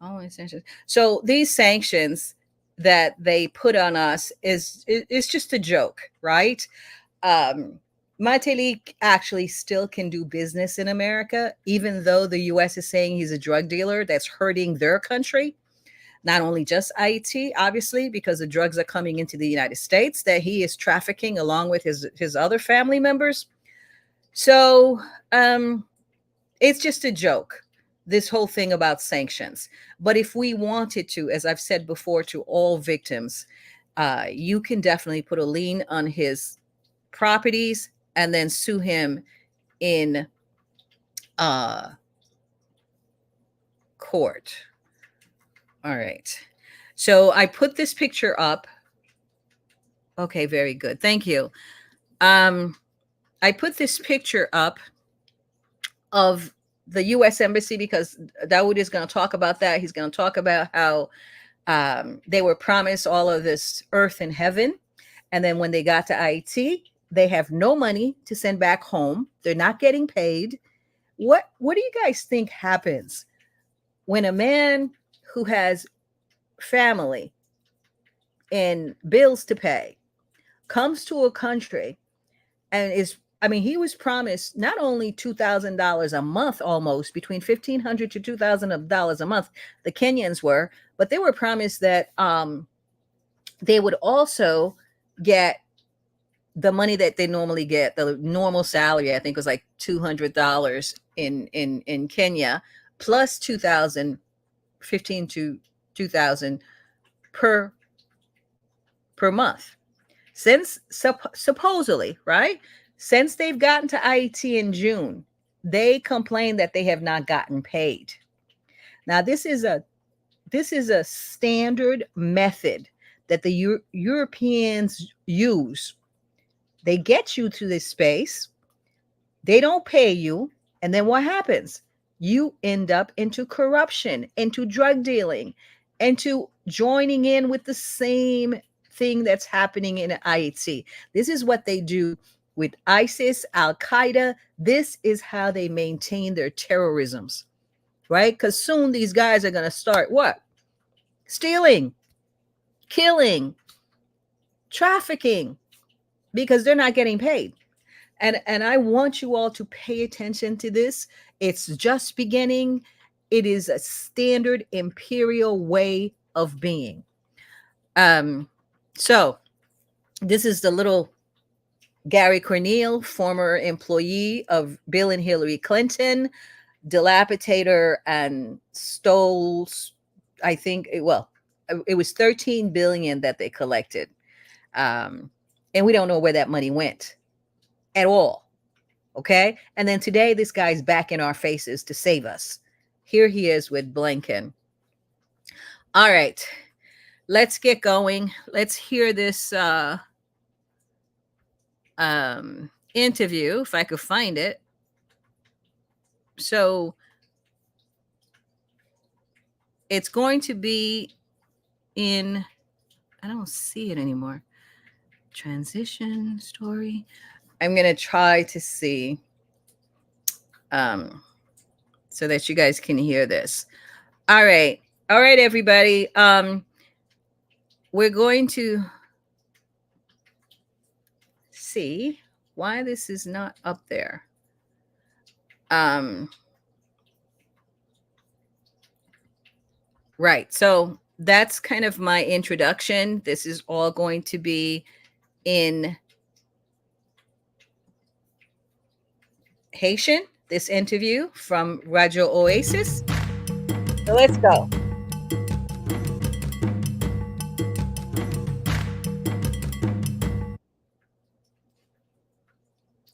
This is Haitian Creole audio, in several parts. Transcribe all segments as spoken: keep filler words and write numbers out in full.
Only sanctions. So these sanctions that they put on us is it, it's just a joke, right? Um, Martelly actually still can do business in America, even though the U S is saying he's a drug dealer that's hurting their country. Not only just Haiti, obviously, because the drugs are coming into the United States that he is trafficking along with his his other family members. So um, it's just a joke, this whole thing about sanctions. But if we wanted to, as I've said before to all victims, uh, you can definitely put a lien on his properties and then sue him in uh, court. All right. So I put this picture up. Okay, very good. Thank you. Um, I put this picture up of the U S Embassy because Dawood is gonna talk about that. He's gonna talk about how, um, they were promised all of this earth and heaven. And then when they got to Haiti, they have no money to send back home. They're not getting paid. What, what do you guys think happens when a man who has family and bills to pay comes to a country and is, I mean, he was promised not only two thousand dollars a month, almost between fifteen hundred to two thousand dollars a month, the Kenyans were, but they were promised that, um, they would also get the money that they normally get, the normal salary, I think, was like two hundred dollars in, in, in Kenya, plus two thousand, fifteen to two thousand per, per month. Since, sup-, supposedly, right? Since they've gotten to Haiti in June, they complain that they have not gotten paid. Now, this is a, this is a standard method that the Eu-, Europeans use. They get you to this space, they don't pay you, and then what happens? You end up into corruption, into drug dealing, into joining in with the same thing that's happening in Haiti. This is what they do with ISIS, Al Qaeda. This is how they maintain their terrorisms, right? Because soon these guys are going to start what? Stealing, killing, trafficking, because they're not getting paid. And, and I want you all to pay attention to this. It's just beginning. It is a standard imperial way of being. Um, so, this is the little Gary Conille, former employee of Bill and Hillary Clinton, dilapidator and stole, I think, it, well, it was thirteen billion that they collected. Um, and we don't know where that money went at all. Okay? And then today, this guy's back in our faces to save us. Here he is with Blinken. All right. Let's get going. Let's hear this, uh, um, interview, if I could find it. So it's going to be in, I don't see it anymore. Transition story. I'm gonna try to see, um, so that you guys can hear this. All right. All right, everybody. Um, we're going to see why this is not up there. Um, right. So that's kind of my introduction. This is all going to be in Haitian, this interview from Radio Oasis. So let's go.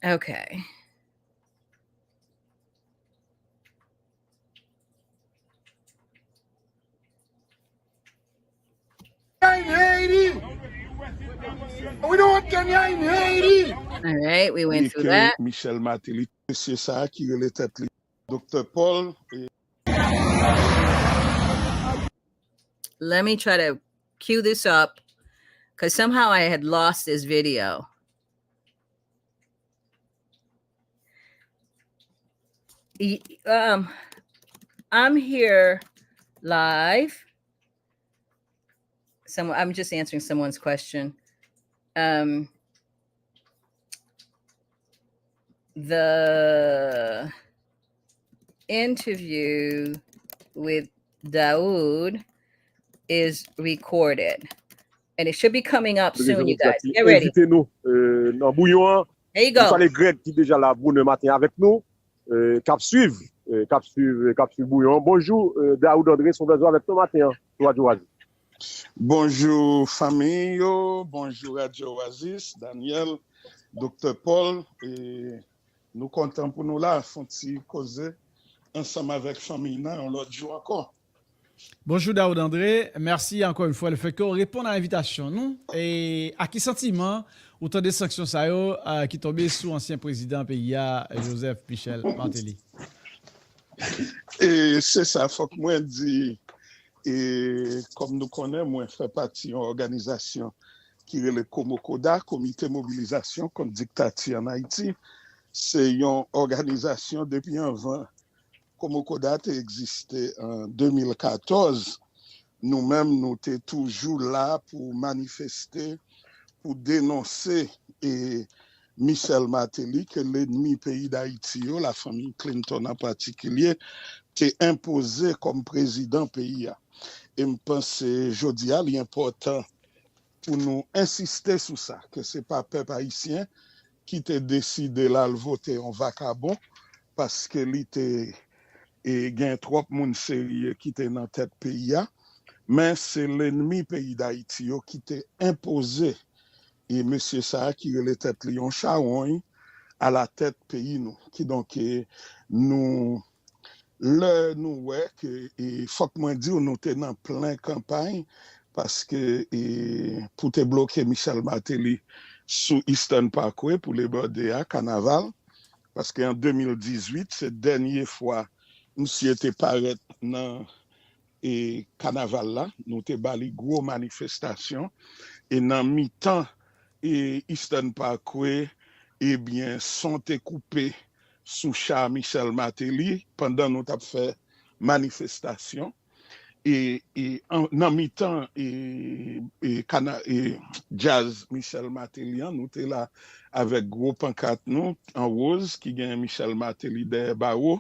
Okay. Kenya in Haiti. We don't want Kenya in Haiti. All right, we went through that. Michel Martelly, mesye sa a ki rele tèt li Doktè Paul. Let me try to cue this up, 'cause somehow I had lost this video. Y-, um, I'm here live. Someone, I'm just answering someone's question. Um, the interview with Daoud is recorded. And it should be coming up soon, you guys. Get ready. Envite nou euh, nan bouyon an. There you go. Nou salye Greg ki deja la bonè maten avèk nou, euh, k ap swiv, euh, k ap swiv, k ap swiv bouyon an. Bonjou, euh, Daoud André, se yon plèzi avèk nou maten an sou Radyo Oasis. Bonjou fanmi yo, bonjou Radyo Oasis, Daniel, Doktè Paul, e nou kontan pou nou la fè yon ti koze ansanm avèk fanmi nan yon lòt jou ankò. Bonjou Daoud André, mèsi ankò yon fwa lefètke w reponn a envitasyon nou. E a ki santiman ou tande sanksyon sa yo ki tonbe sou ansyen prezidan peyi a, Joseph Michel Martelly? E se sa, fòk mwen di, e kòm nou konnen, mwen fè pati yon òganizasyon ki rele Komokoda, Komite Mobilizasyon Kont Diktati ann Ayiti. Se yon òganizasyon depi anvan Komokoda te egziste an de mil katòz, nou menm nou te toujou la pou manifeste, pou denonse e Michel Martelly ke lènmi peyi Dayiti yo, lafanmi Clinton an patikilye, te enpoze kòm prezidan peyi a. E m panse jodi a li enpòtan pou nou ensiste sou sa, ke se pa pèp ayisyen ki te deside l al vote yon vakabon, paske li te e, gen twòp moun serye ki te nan tèt peyi a, men se lènmi peyi Dayiti yo ki te enpoze e mesye sa a ki rele tèt li yon chawony alatèt peyi nou. Kidonk, e, nou, lè nou wè ke, e, fòk mwen di w, nou te nan plen kanpay, paske e, pou te bloke Michel Martelly sou Eastern Parkway pou Labor Day a, kanaval, paske an de mil dizuit, se dènye fwa misye te parèt nan e, kanaval la, nou te ba li gwo manifestasyon, e nan mitan e, Eastern Parkway, ebyen, son te koupe sou cha Michel Martelly pandan nou t ap fè manifestasyon. E, e an, nan mitan e, e, kana, e, djaz Michel Martelly an, nou te la avèk gwo pankat nou an woz ki gen Michel Martelly dèyè bawo,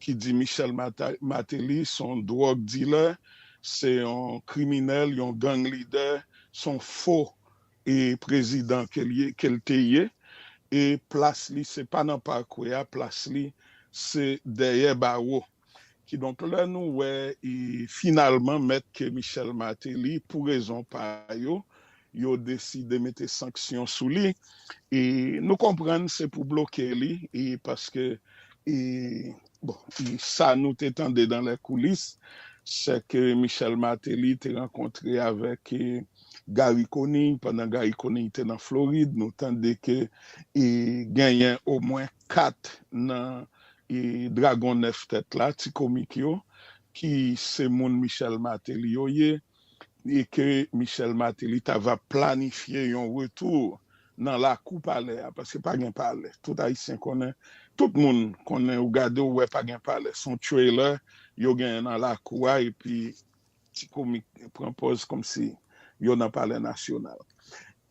ki di Michel Martelly se yon dwòg dilè, se yon kriminèl, yon gang lidè, se yon fo e prezidan ke l ye, ke l te ye. E plas li se pa nan pakwè a, plas li se dèyè bawo. Kidonk, lè nou wè e finalman mèt ke Michel Martelly, pou rezon pa yo, yo deside mete sanksyon sou li, e nou konprann se pou bloke li, e paske e, bon, e sa nou te tande dans les coulisses, se ke Michel Martelly te rankontre avèk e, Garry Conille, pandan Garry Conille te nan Florid, nou tande ke e, genyen omwen kat nan e, dragon nèf tèt la, ti komik yo, ki se moun Michel Martelly yo ye, e ke Michel Martelly ta va planifye yon retou nan lakou palè a, paske pa gen palè. Tout Ayisyen konnen, tout moun konnen, ou gade, ou wè pa gen palè. Se yon trailer yo genyen nan lakou a, epi ti komik pran pòz kòmsi yo nan palè nasyonal.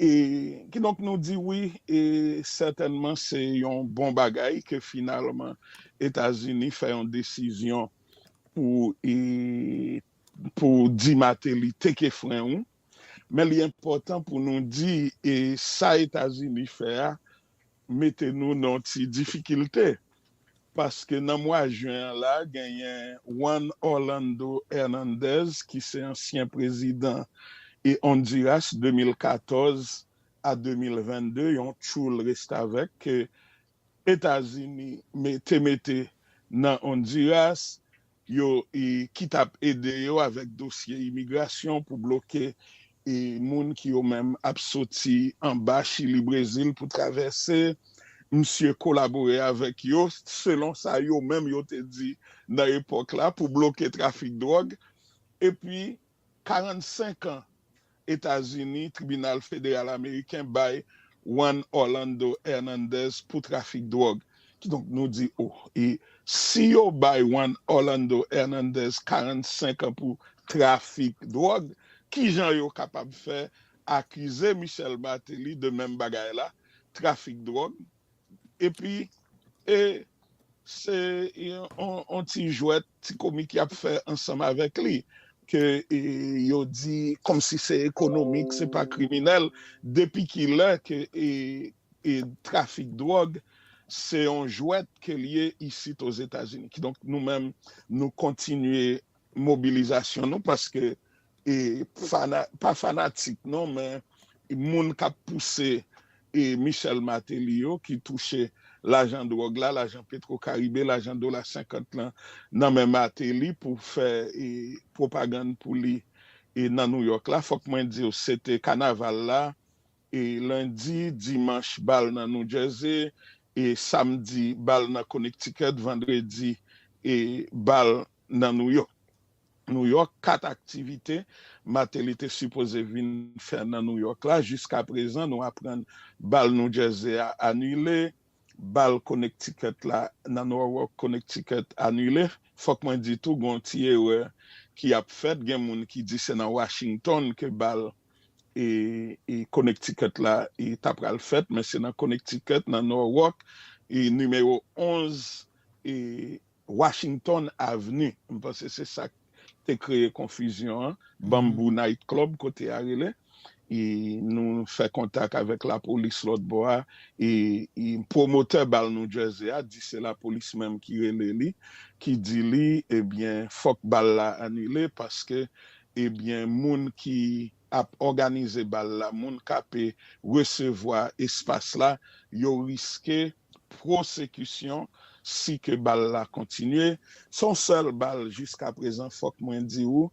E kidonk nou di wi, e sètènman se yon bon bagay ke finalman Etazini fè yon desizyon pou e, pou di Martelly teke fren ou. Men li enpòtan pou nou di e sa Etazini fè a mete nou nan yon ti difikilte. Paske nan mwa jen an la, genyen Juan Orlando Hernandez, ki se ansyen prezidan e Honduras de mil katòz a de mil vennde, yon tchoul restavèk ke Etazini te mete nan Honduras, yo e, ki t ap ede yo avèk dosye imigrasyon pou bloke e, moun ki yo menm ap soti anba Chili, Brezil pou travèse. Misye kolabore avèk yo, selon sa yo menm yo te di nan epòk la, pou bloke trafik dwòg. Epi, karannsenk an Etazini, tribinal federal ameriken bay Juan Orlando Hernandez pou trafik dwòg. Kidonk, nou di, oh, e si yo bay Juan Orlando Hernandez karannsenk an pou trafik dwòg, kijan yo kapab fè akize Michel Martelly de menm bagay la, trafik dwòg? Epi, e, se yon, yon ti jwèt, ti komik y ap fè ansanm avèk li, ke, e, yo di kòmsi se ekonomik, se pa kriminèl, depi ki lè ke, e, e trafik dwòg, se yon jwèt ke l ye isit Ozetazini. Kidonk, nou menm, nou kontinye mobilizasyon nou, paske, e, fana, pa fanatik, non, men moun k ap pouse, e, Michel Martelly yo, ki touche lajan dwòg la, lajan Petro Caribe, lajan dola senkant lan, nan men Martelly pou fè, e, pwopagann pou li, e, nan New York la. Fòk mwen di w, se te kanaval la, e, lendi, dimanch, bal nan New Jersey, e, samdi, bal nan Connecticut, vandredi, e, bal nan New York. New York, kat aktivite Martelly te sipoze vin fè nan New York la. Jiska prezan, nou aprann bal New Jersey a anile, bal Connecticut la, nan Norwalk, Connecticut, anile. Fòk mwen di tou, gen yon ti erè ki ap fèt. Gen moun ki di se nan Washington ke bal, e, e Connecticut la, e, ta pral fèt, men se nan Connecticut, nan Norwalk, e, nimewo onz, e, Washington Avenue. M panse se sa k te kreye konfizyon an. Bamboo Night Club, kote a rele. E nou fè kontak avèk lapolis lòt bò a. E, e pwomotè bal New Jersey a di se lapolis menm ki rele li, ki di li, ebyen, fòk bal la anile paske, ebyen, moun ki ap òganize bal la, moun k ape resevwa espas la, yo riske pwosekisyon si ke bal la kontinye. Se yon sèl bal jiska prezan, fòk mwen di w,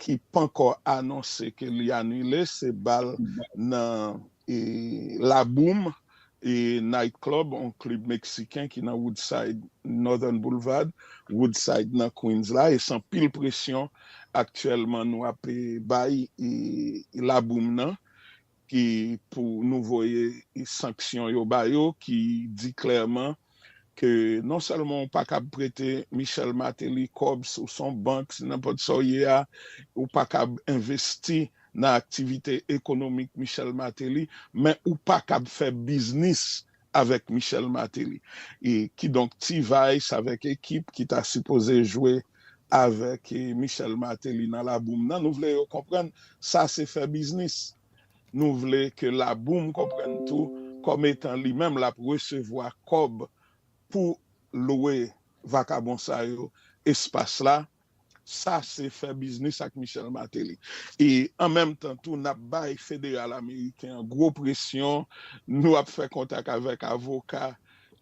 ki pankò anonse ke li anile, se bal nan, e, La Boom, e, Night Club, yon klib meksiken ki nan Woodside, Northern Boulevard, Woodside nan Queens la, e se anpil presyon aktyèlman nou ap, e, bay, e, La Boom nan, ki pou nou voye, e, sanksyon yo ba yo, ki di klèman ke non sèlman ou pa kab prete Michel Martelly kòb, si w se yon bank, si nenpòt sa w ye a, ou pa kab envesti nan aktivite ekonomik Michel Martelly, men ou pa kab fè biznis avèk Michel Martelly. E kidonk, T-Vice avèk ekip ki ta sipoze jwe avèk, e, Michel Martelly nan La Boom nan, nou vle yo konprann sa se fè biznis. Nou vle ke La Boom konprann tou, kòm etan li menm l ap resevwa kòb pou lwe vakabon sa yo espas la, sa se fè biznis ak Michel Martelly. E an menm tan tou, n ap bay federal ameriken an gwo presyon, nou ap fè kontak avèk avoka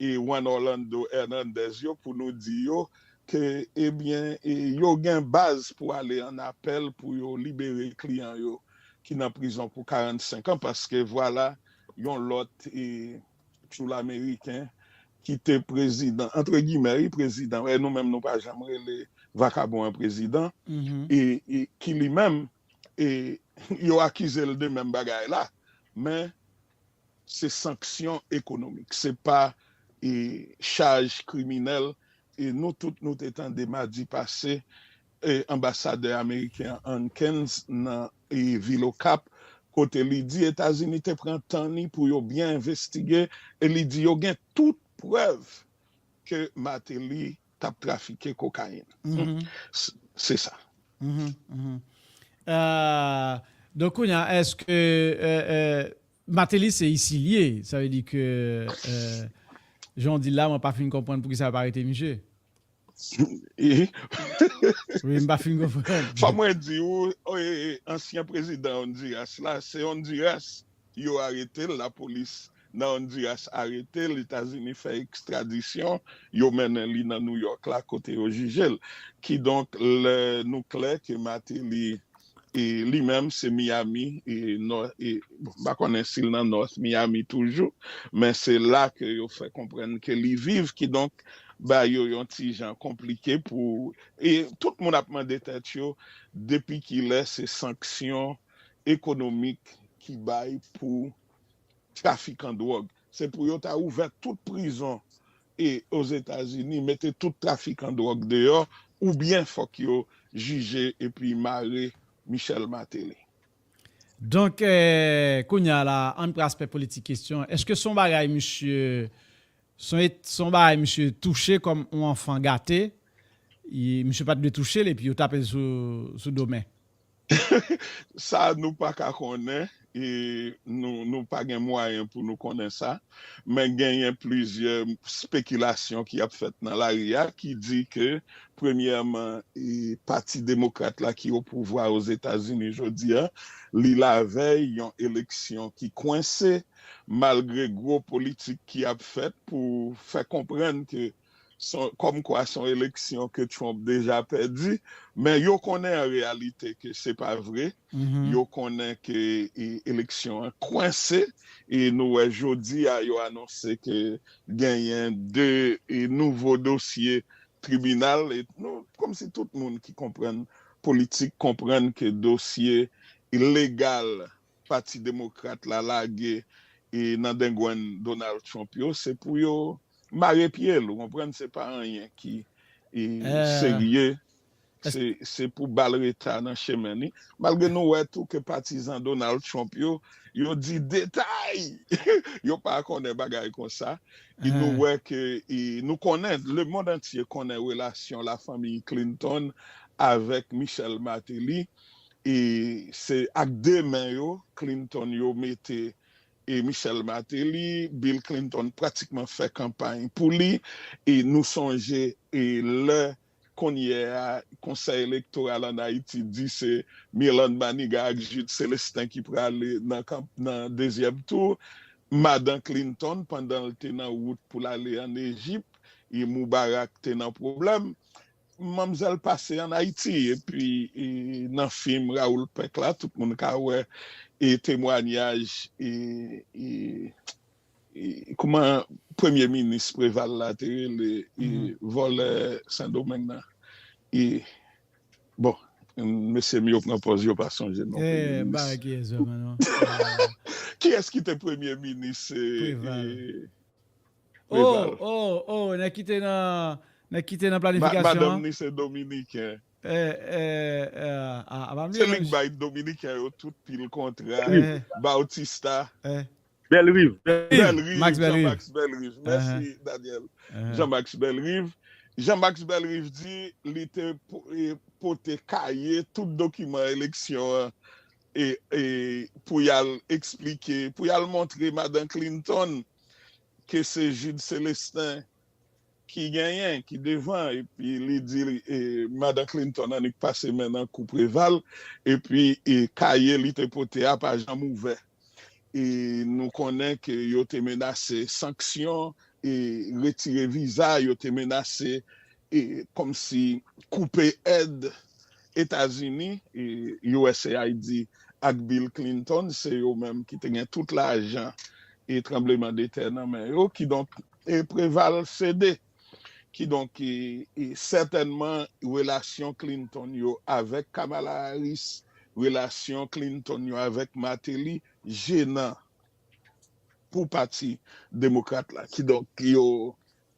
e Juan Orlando Hernandez yo pou nou di yo ke, ebyen, e yo gen baz pou ale an apèl pou yo libere kliyan yo ki nan prizon pou karannsenk an, paske vwala yon lòt, e, tchoul ameriken ki te prezidan, antre gimè, wi, prezidan, e nou menm nou pa janm rele vakabon an prezidan, e, e ki li menm, e yo akize l de menm bagay la, men se sanksyon ekonomik, se pa, e, chaj kriminèl. E nou tout nou te tande madi pase, e, anbasadè ameriken an Hankins nan, e, vil Okap, kote li di Etazini te pran tan ni pou yo byen envestige, e li di yo gen tout prèv ke Martelly t ap trafike kokayin. Se sa. Donk, kounye a, èske Martelly se isi l ye? Sa vle di ke, jan w di l la, mwen pa fin konprann poukisa yo pa arete misye. Wi, m pa fin konprann. Fò mwen di w, ansyen prezidan Honduras la, se Honduras yo arete l, lapolis nan Honduras arete l, Etazini fè ekstradisyon, yo mennen li nan Nouyòk la kote yo jije l. Kidonk, lè nou klè ke Martelly, e li menm se Miami, e nò, e, bon, m pa konnen si l nan North Miami toujou, men se la ke yo fè konprann ke li viv, kidonk ba yo yon ti jan konplike pou, e tout moun ap mande tèt yo depi kilè se sanksyon ekonomik ki bay pou trafikan dwòg. Se pou yo ta ouvè tout prizon e Ozetazini, mete tout trafikan dwòg deyò, oubyen fòk yo jije epi mare Michel Martelly. Donk, eh, kounye a la, ann pran aspè politik kesyon an. Èske se yon bagay misye, se yon et- se yon bagay misye touche kòm yon anfan gate? Misye pa t dwe touche l epi yo tape l sou, sou do men. Sa nou pa ka konnen, e nou, nou pa gen mwayen pou nou konnen sa, men genyen plizyè spekilasyon ki ap fèt nan lari a ki di ke, premyèman, e Pati Demokrat la ki o pouvwa Ozetazini jodi a, li lavèy yon eleksyon ki kwense, malgre gwo politik ki ap fèt pou fè konprann ke se yon- kòmkwa se yon eleksyon ke Trump deja pèdi, men yo konnen an reyalite ke se pa vre. Yo konnen ke e, eleksyon an kwense, e nou wè jodi a yo anonse ke genyen de e, nouvo dosye tribinal, e nou, kòmsi tout moun ki konprann politik konprann ke dosye legal Pati Demokrat la lage e, nan dengwenn Donald Trump yo, se pou yo mare pye l, ou konprann, se pa anyen ki e, serye. Se, se pou ba l reta nan chemen li. Malgre nou wè tou ke patizan Donald Trump yo, yo di detay! Yo pa konnen bagay konsa. E nou wè ke, e nou konnen, lemonn antye konnen relasyon lafanmi Clinton avèk Michel Martelly. E se ak de men yo, Clinton yo mete e Michel Martelly, Bill Clinton pratikman fè kanpay pou li. E nou sonje e lè kounye a Konsèy Elektoral ann Ayiti di se Mirlande Manigat ak Jude Célestin ki prale nan kanp, nan dezyèm tou. Madan Clinton, pandan l te nan wout pou l ale ann Ejip, e Mubarak te nan pwoblèm. Manmzèl pase ann Ayiti, epi e, nan fim Raoul Peck la, tout moun ka wè e temwanyaj e, e, e, kòman premye minis Preval la te rele e, vòlè Sendomeng nan. E, bon, mesye m yo pran pòz yo pa sonje non premye minis. Kiyès ki te premye minis e, Preval. Oh, oh, oh, nèg ki te nan, nèg ki te nan planifikasyon an. Madanm ni se dominiken. Eh, eh, eh, a, a, pa bliye non. Se li k bay dominiken yo tout pil kontra. Bautista. Bellerive. Bellerive, Max Bellerive. Jean-Max Bellerive. Mèsi, Daniel. Jean-Max Bellerive. Jean-Max Bellerive di li te po- e, pote kaye tout dokiman eleksyon an e, e pou y al eksplike, pou y al montre Madan Clinton ke se Jude Célestin ki genyen, ki devan, epi li di e, Madan Clinton annik pase men nan kou Preval, epi e, kaye li te pote a pa janm ouvè. E nou konnen ke yo te menase sanksyon, e retire viza, yo te menase e kòmsi koupe èd Etazini, e U S A I D ak Bill Clinton, se yo menm ki te gen tout lajan e tranbleman de tè nan men yo, kidonk e Preval sede. Kidonk, e, e sètènman, relasyon Clinton yo avèk Kamala Harris, relasyon Clinton yo avèk Martelly jenan pou Pati Demokrat la. Kidonk, yo,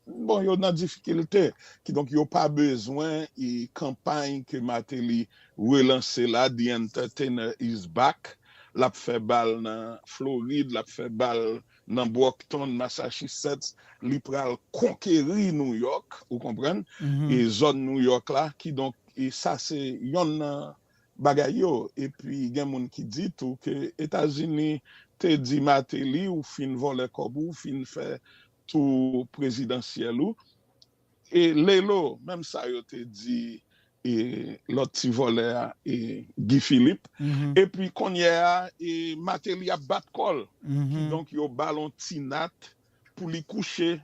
bon, yo nan difikilte. Kidonk, yo pa bezwen e kanpay ke Martelly relanse la, The Entertainer is back. L ap fè bal nan Florid, l ap fè bal nan Brockton, Massachusetts. Li pral konkeri New York, ou konprann? E zòn New York la, kidonk, e sa se yonn nan bagay yo. Epi gen moun ki di tou ke Etazini te di Martelly, ou fin vòlè kòb ou, ou fin fè tou prezidansyèl ou. E Lelo, menm sa yo te di e lòt ti vòlè a, e Guy Philippe. Epi kounye a, e Martelly ap bat kò l. Kidonk yo ba l yon ti nat pou li kouche,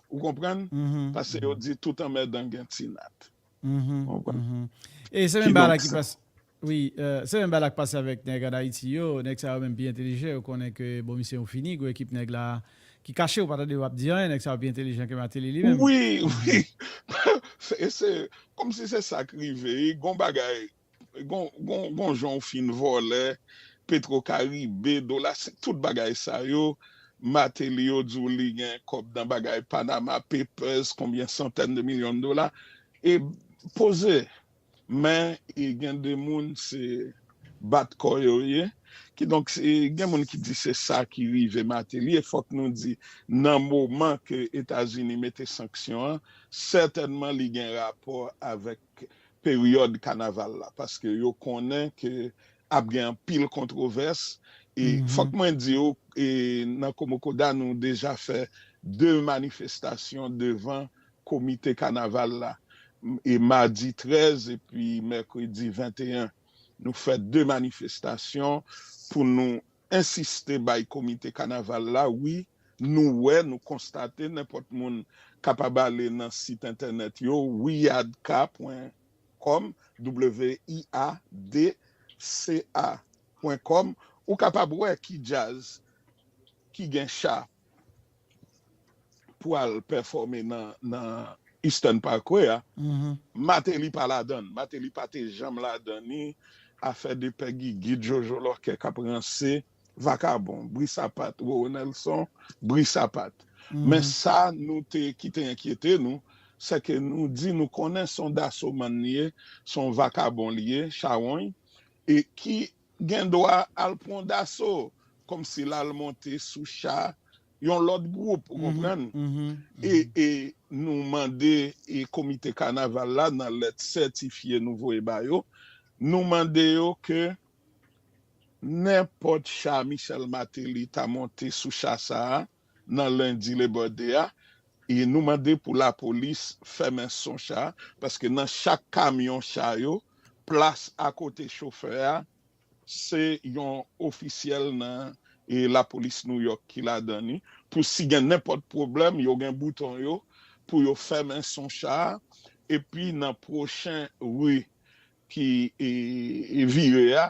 ou konprann? Paske yo di tout anmèdan gen ti nat. Ou konprann? E se menm bagay la ki pase. Wi, euh, se menm bagay la k pase avèk nèg ann Ayiti yo. Nèg sa yo menm pi entelijan, yo konnen ke, bon, misye, ou fini, gwo ekip nèg la ki kache, ou pa tande yo ap di anyen, nèg sa yo pi entelijan ke Martelly li menm. Wi, wi. E se kòmsi se sa k rive. Gon bagay, gon, gon, gon jan w fin vòlè, Petro Caribe, Dola, tout bagay sa yo, Martelly, yo di w li gen kòb nan bagay Panama Papers, konbyen santèn de milyon de dola. E poze, men e gen de moun se bat kò yo ye. Kidonk, e gen moun ki di se sa ki rive Martelly. E fòk nou di, nan moman ke Etazini mete sanksyon an, sètènman li gen rapò avèk peryòd kanaval la, paske yo konnen ke ap gen anpil kontwovès. E fòk mwen di w, e, nan Komokoda, nou deja fè de manifestasyon devan komite kanaval la. E madi trèz epi mèkredi venteyen, nou fè de manifestasyon pou nou ensiste bay komite kanaval la, wi, nou wè, nou konstate, nenpòt moun kapab ale nan sit entènèt yo, wiadca pwen kòm, W I A D C A pwen kòm, ou kapab wè ki djaz ki gen cha pou al pèfòme nan, nan Eastern Parkway a. Martelly pa ladan l. Martelly pa te janm ladan ni afè de Pègigi, Jojo Lòkè k ap ranse, vakabon, bri sapat, Roro Nelson, bri sapat. Men sa nou te, ki te enkyete nou, se ke nou di nou konnen se yon dasomann li ye, se yon vakabon li ye, chawony, e ki gen dwa al pran daso, kòmsi l al monte sou cha yon lòt gwoup, ou konprann? E, e nou mande e komite kanaval la nan lèt sètifye nou voye ba yo, nou mande yo ke nenpòt cha Michel Martelly ta monte sou cha sa a nan lendi Labor Day a, e nou mande pou lapolis fèmen son cha, paske nan chak kamyon cha yo, plas akote chofè a, se yon ofisyèl nan, e, lapolis Nouyòk ki ladan li, pou si gen nenpòt pwoblèm, yo gen bouton yo, pou yo fèmen son cha a, epi nan pwochen ri ki, e, e, vire a,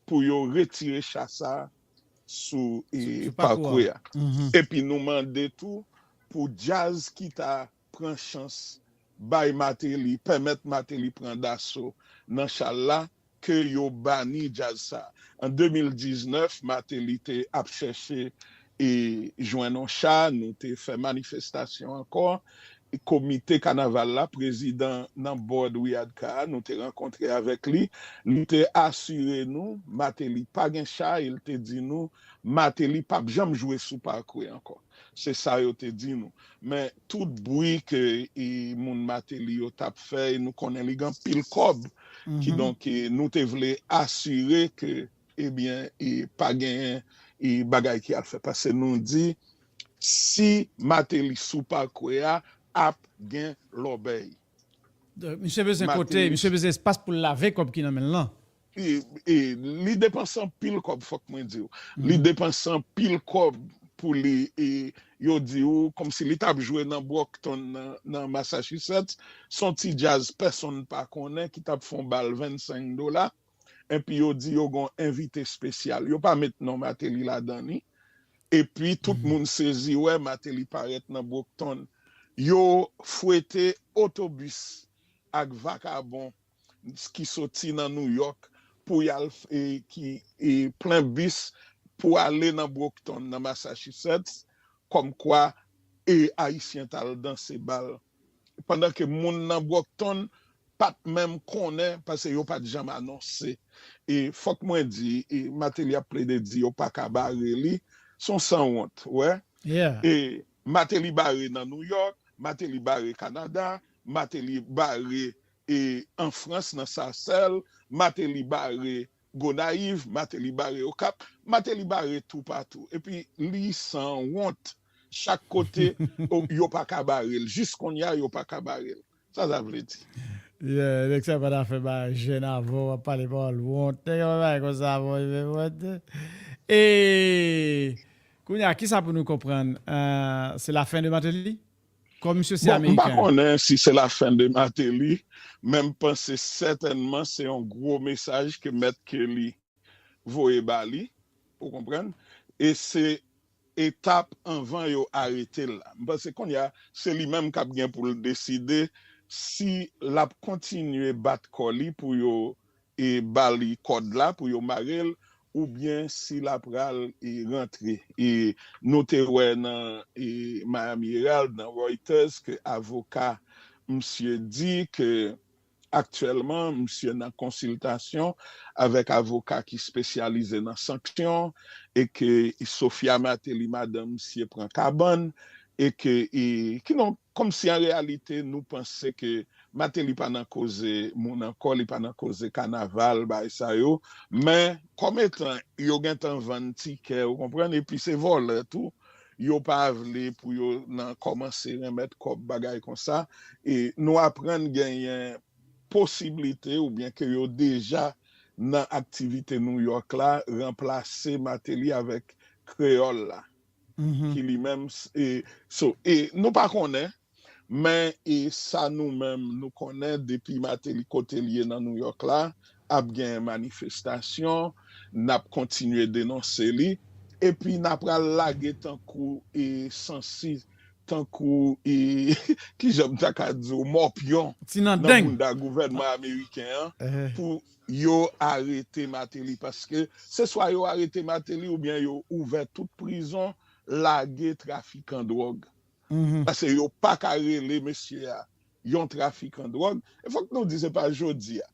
pou yo retire cha sa a sou, e, pakou a. Epi nou mande tou pou djaz ki ta pran chans bay Martelly, pèmèt Martelly pran daso nan cha l la, ke yo bani djaz sa. An de mil diznèf, Martelly te ap chèche e jwenn yon cha, nou te fè manifestasyon ankò. Komite kanaval la, prezidan nan board Wiadca a, nou te rankontre avèk li. Li te asire nou, Martelly pa gen cha, e l te di nou, Martelly p ap janm jwe sou Parkway ankò. Se sa yo te di nou. Men tout bri ke e, moun Martelly yo t ap fè, e nou konnen li gen anpil kòb. Kidonk, e, nou te vle asire ke, ebyen, e, pa genyen e, bagay ki al fè. Paske nou di, si Martelly sou Parkway a, ap gen lòbèy. Misye bezwen kote, misye bezwen espas pou l lave kòb ki nan men l lan. E, e, li depanse anpil kòb, fòk mwen di w. Li depanse anpil kòb pou li, e, yo di w, kòmsi li t ap jwe nan Brockton, nan, nan Massachusetts, se yon ti djaz pèsonn pa konnen ki t ap fè yon bal vennsenk dola, epi yo di yo gen yon envite espesyal. Yo pa met non Martelly ladan li. Epi tout moun sezi wè Martelly parèt nan Brockton. Yo fwete otobis ak vakabon ki soti nan Nouyòk pou y al, e, ki, e, plen bis pou ale nan Brockton, nan Massachusetts, kòmkwa, e, Ayisyen t al danse bal. Pandan ke moun nan Brockton pa t menm konnen, paske yo pa t janm anonse. E fòk mwen di, e, Martelly ap plede di yo pa ka bare li, se yon sanwont, wè. E Martelly bare nan Nouyòk, Martelly bare Kanada, Martelly bare, e, an Frans, nan Sarcelles, Martelly bare Gonayiv, Martelly bare Okap, Martelly bare toupatou. Epi li sanwont. Chak kote, o, yo pa ka bare l. Jis kounye a, yo pa ka bare l. Sa sa vle di? Yeah, nèg sa pa ta fè ba jèn avè w, w ap pale pawòl wont. Nèg yo pa bay konsa, bon, e, kounye a, kisa pou nou konprann? Euh, se la fin de Martelly? Kòm misye se ameriken. Bon, m pa konnen si se la fin de Martelly, men m panse sètènman se yon gwo mesaj ke Mèt Kelly voye ba li, ou konprann? E se etap anvan yo arete l la. M panse kounye a, se li menm k ap gen pou l deside si l ap kontinye bat kò li pou yo, e, ba li kòd la, pou yo mare l, oubyen si l apral e rantre. E nou te wè nan e Miami Herald, nan Reuters, ke avoka misye di ke aktyèlman misye nan konsiltasyon avèk avoka ki espesyalize nan sanksyon e ke Sophia Martelly, madanm misye, pran kabann e ke e, ki non, kòmsi an reyalite nou panse ke Martelly pa nan koze moun ankò, li pa nan koze kanaval, bagay sa yo. Men, kòm etan yo gentan vann tikè, ou konprann, epi se vòlè tou, yo pa vle pou yo nan kòmanse renmèt kòb, bagay konsa. E nou aprann genyen posiblite oubyen ke yo deja nan aktivite New York la, ranplase Martelly avèk kreyòl la, ki li menm, e, so, e nou pa konnen, men e sa nou menm nou konnen, depi Martelly kote l ye nan New York la, ap gen manifestasyon, n ap kontinye denonse li, epi n ap pral lage tankou e sansi, tankou e, kijan m ta ka di w, mòpyon nan bounda gouvènman ameriken an pou yo arete Martelly, paske se swa yo arete Martelly oubyen yo ouvè tout prizon, lage trafikan dwòg. Paske yo pa ka rele mesye a yon trafikan dwòg. E fòk nou di se pa jodi a.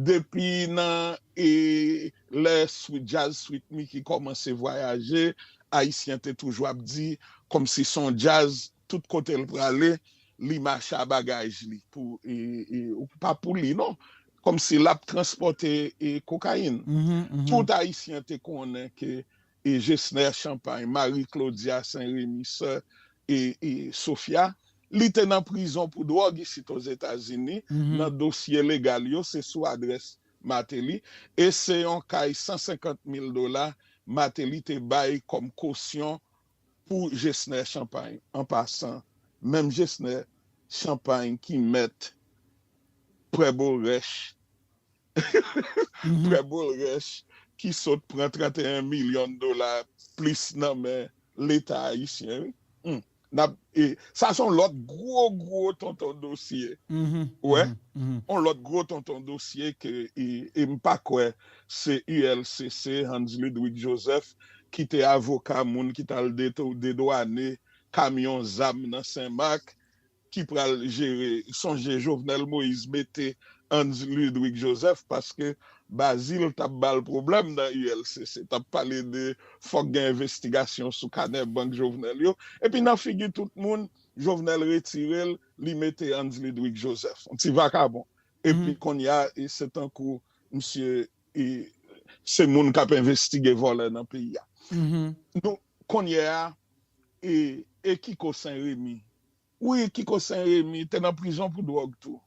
Depi nan e, lè Sweet, djaz Sweet Micky kòmanse vwayaje, Ayisyen te toujou ap di kòmsi se yon djaz, tout kote l prale, li mache a bagaj li pou e, e, pa pou li non, kòmsi l ap transpòte e, kokayin. Tout Ayisyen te konnen ke e, Gesner Champagne, Marie Claudia Saint Remy, sè e, e, Sophia, li te nan prizon pou dwòg isit Ozetazini, nan dosye legal yo, se sou adrès Martelly, e se yon kay san senkant mil dola Martelly te bay kòm kosyon pou Gesner Champagne. An pasan, menm Gesner Champagne ki mèt Prè Bolrèch, Prè Bolrèch ki sot pran trannteyen milyon dola plis nan men Leta ayisyen, wi. Hmm. N ap, e, sa se yon lòt gwo, gwo tonton dosye. Ou wè? Yon lòt gwo tonton dosye ke, e, e m pa kwè se U L C C, Hans Ludwig Joseph, ki te avoka moun ki t al deto-, dedwane kamyon zam nan Senmak, ki pral jere. Sonje Jovenel Moïse mete Hans Ludwig Joseph paske Bazil t ap ba l pwoblèm nan U L C C, t ap pale de fòk gen envestigasyon sou kanè bank Jovenel yo. Epi nan figi tout moun, Jovenel retire l, li mete Hans Ludwig Joseph, yon ti vakabon. Epi kounye a, e se tankou misye, e, se moun k ap envestige vòlè nan peyi a. Nou, kounye a, e, e Kiko Sen Remi. Wi, Kiko Sen Remi te nan prizon pou dwòg tou.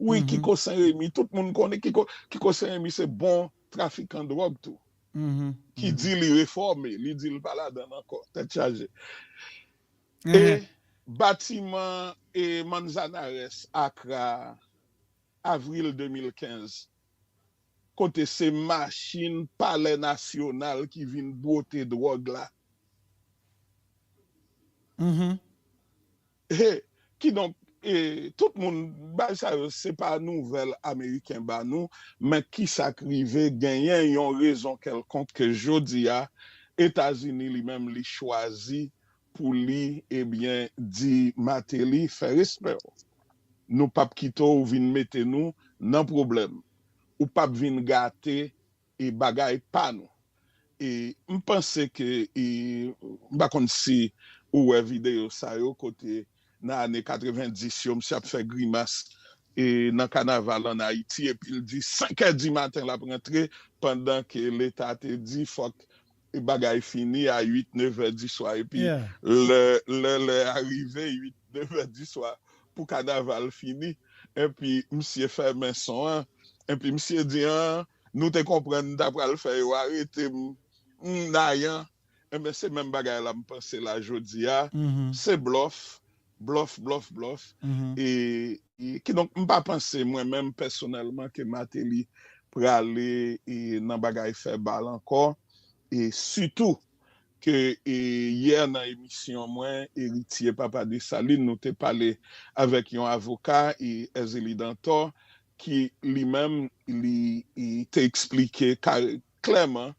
Wi, Kiko Sen Remi, tout moun konnen Kiko, Kiko Sen Remi se bon trafikan dwòg tou. Ki di li refòme, li di l pa ladan l ankò, tèt chaje. E batiman e Manzanares, Akra, avril de mil kenz, kote se machin Palè Nasyonal ki vin bwote dwòg la. He, kidonk, e, tout moun, bagay sa yo, se pa nouvèl ameriken ba nou, men kisa k rive, genyen yon rezon kèlkonk ke jodi a, Etazini li menm, li chwazi pou li, ebyen, di Martelly, fè respè w. Nou p ap kite w vin mete nou nan pwoblèm. Ou p ap vin gate e bagay pa nou. E m panse ke, e, m pa konn si ou wè videyo sa yo kote nan ane katrevendis yo, misye ap fè grimas e nan kanaval ann Ayiti, epi l di senkè di maten l ap rantre, pandan ke Leta te di fòk bagay fini a uit, nevè di swa. Epi lè, lè, lè a rive, uit, nevè di swa, pou kanaval fini, epi misye fèmen son an, epi misye di, an, nou te konprann n ta pral fè yo arete m, m, Nayan. Enben, se menm bagay la m panse la jodi a. Se blòf, blòf, blòf, blòf. E, e, kidonk, m pa panse mwen menm pèsonèlman ke Martelly prale e nan bagay fè bal ankò. E sitou ke e, yè nan emisyon mwen, Eritye Papa Desalin, nou te pale avèk yon avoka, e, Èzeli Dantò, ki li menm, li, li te eksplike ka-, klèman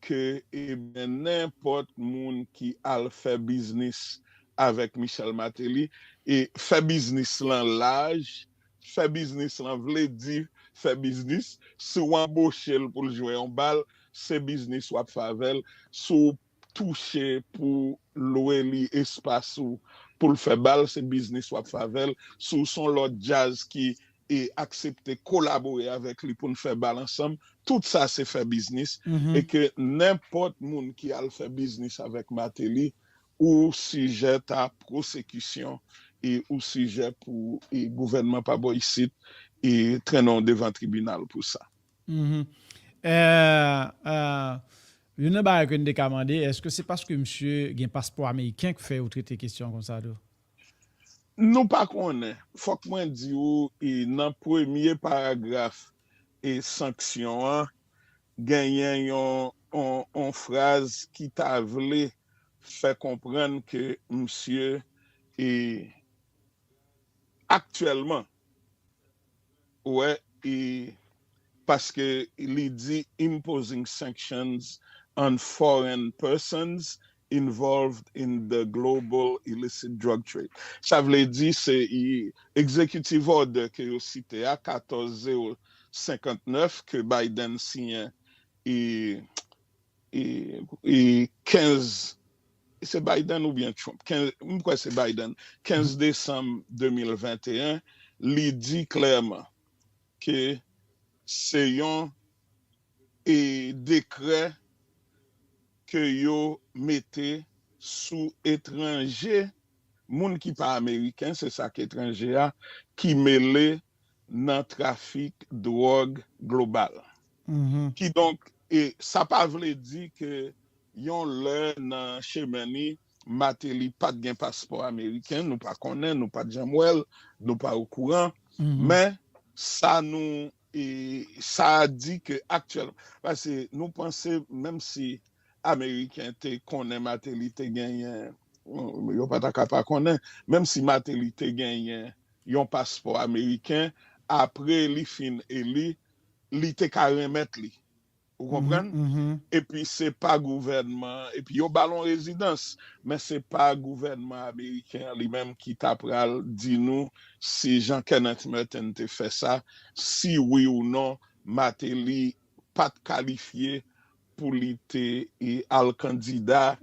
ke, ebyen, nenpòt moun ki al fè biznis avèk Michel Martelly, e fè biznis lan laj, fè biznis lan vle di fè biznis, si w anboche l pou l jwe yon bal, se biznis w ap fè avè l, si w touche pou lwe li espas ou pou l fè bal, se biznis w ap fè avè l, si w se yon lòt djaz ki e aksepte kolabore avèk li pou n fè bal ansanm, tout sa se fè biznis, e ke nenpòt moun ki al fè biznis avèk Martelly, ou sijè ta pwosekisyon e ou sijè pou e gouvènman pa bò isit e trennen w devan tribinal pou sa. Youn nan bagay ke n te ka mande, èske se paske misye gen paspò ameriken k fè yo trete kesyon konsa tou? Nou pa konnen. Fòk mwen di w, e nan premye paragraf e sanksyon an, genyen yon, yon, yon fraz ki ta vle fè konprann ke misye e aktyèlman, wè, e paske li di imposing sanctions on foreign persons involved in the global illicit drug trade. Sa vle di se executive order ke yo site a, katòz zewo senkant nèf, ke Biden siyen e, e, e kenz, se Biden oubyen Trump? Kenz, m kwè se Biden. Kenz desanm de mil venteyen, li di klèman ke se yon e dekrè ke yo mete sou etranje, moun ki pa ameriken, se sa k etranje a, ki mele nan trafik dwòg global. Kidonk, e sa pa vle di ke yon lè nan chemen ni, Martelly pa t gen paspò ameriken, nou pa konnen, nou pa t janm wè l, nou pa okouran. Men sa nou e sa a di ke aktyèlman, paske nou panse menm si Ameriken te konnen Martelly te genyen, yo pa ta ka pa konnen, menm si Martelly te genyen yon paspò ameriken, apre li fin eli, li te ka renmèt li. Ou konprann? Epi se pa gouvènman, epi yo ba l yon rezidans, men se pa gouvènman ameriken an li menm ki ta pral di nou si Jean Kenneth Merten te fè sa, si wi ou non Martelly pa t kalifye pou li te e, al kandida,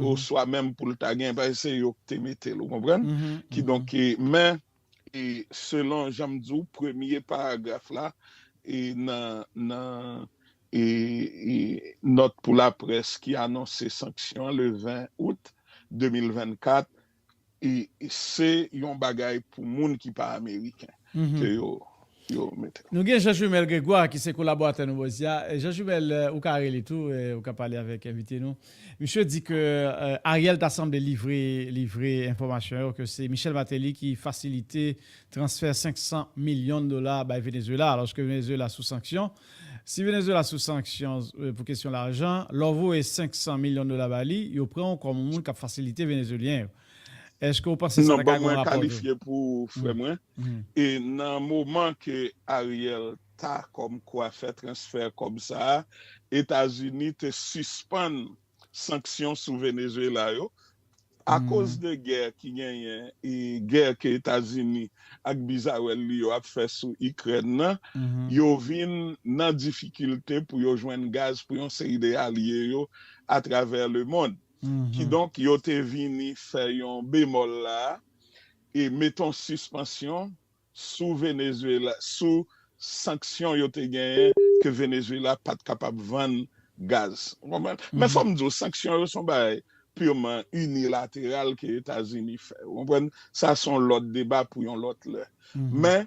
oswa menm pou l ta gen, paske se yo k te mete l, ou konprann? Kidonk, e, men, e, selon jan m di w, premye paragraf la, e, nan, nan e, e, nòt pou laprès ki anonse sanksyon an le ven out de mil vennkat, e, e se yon bagay pou moun ki pa ameriken ke yo, yo mete. Nou gen Jean Jumel Grégoire ki se kolaboratè nou bòzya. Jean Jumel, ou ka rele tou, ou ka pale avèk envite nou. Misye di ke Ariel ta sanble livre, livre enfòmasyon yo ke se Michel Martelly ki fasilite transfè senk san milyon dola bay Venezuela, alòske Venezuela sou sanksyon. Si Venezuela sou sanksyon pou kesyon lajan, lè w voye senk san milyon dola ba li, yo pran w kòm yon moun k ap fasilite Venezuelyen yo. Èske w panse sa ta ka gen yon rapò? Non, ban mwen kalifye pou frè mwen. E nan moman ke Ariel ta kòmkwa fè transfè kòb sa a, Etazini te sispann sanksyon sou Venezuela yo, akoz de gè ki genyen, e gè ke Etazini ak bizawèl li yo ap fè sou Ikrèn nan, yo vin nan difikilte pou yo jwenn gaz pou yon seri de alye yo atravè lemonn. Kidonk, yo te vini fè yon bemòl la, e mete yon sispansyon sou Venezuela, sou sanksyon yo te genyen ke Venezuela pa t kapab vann gaz. Ou konprann? Men fò m di w, sanksyon yo se yon bagay piman inilateral ke Etazini fè. Ou konprann? Sa se yon lòt deba pou yon lòt lè. Men,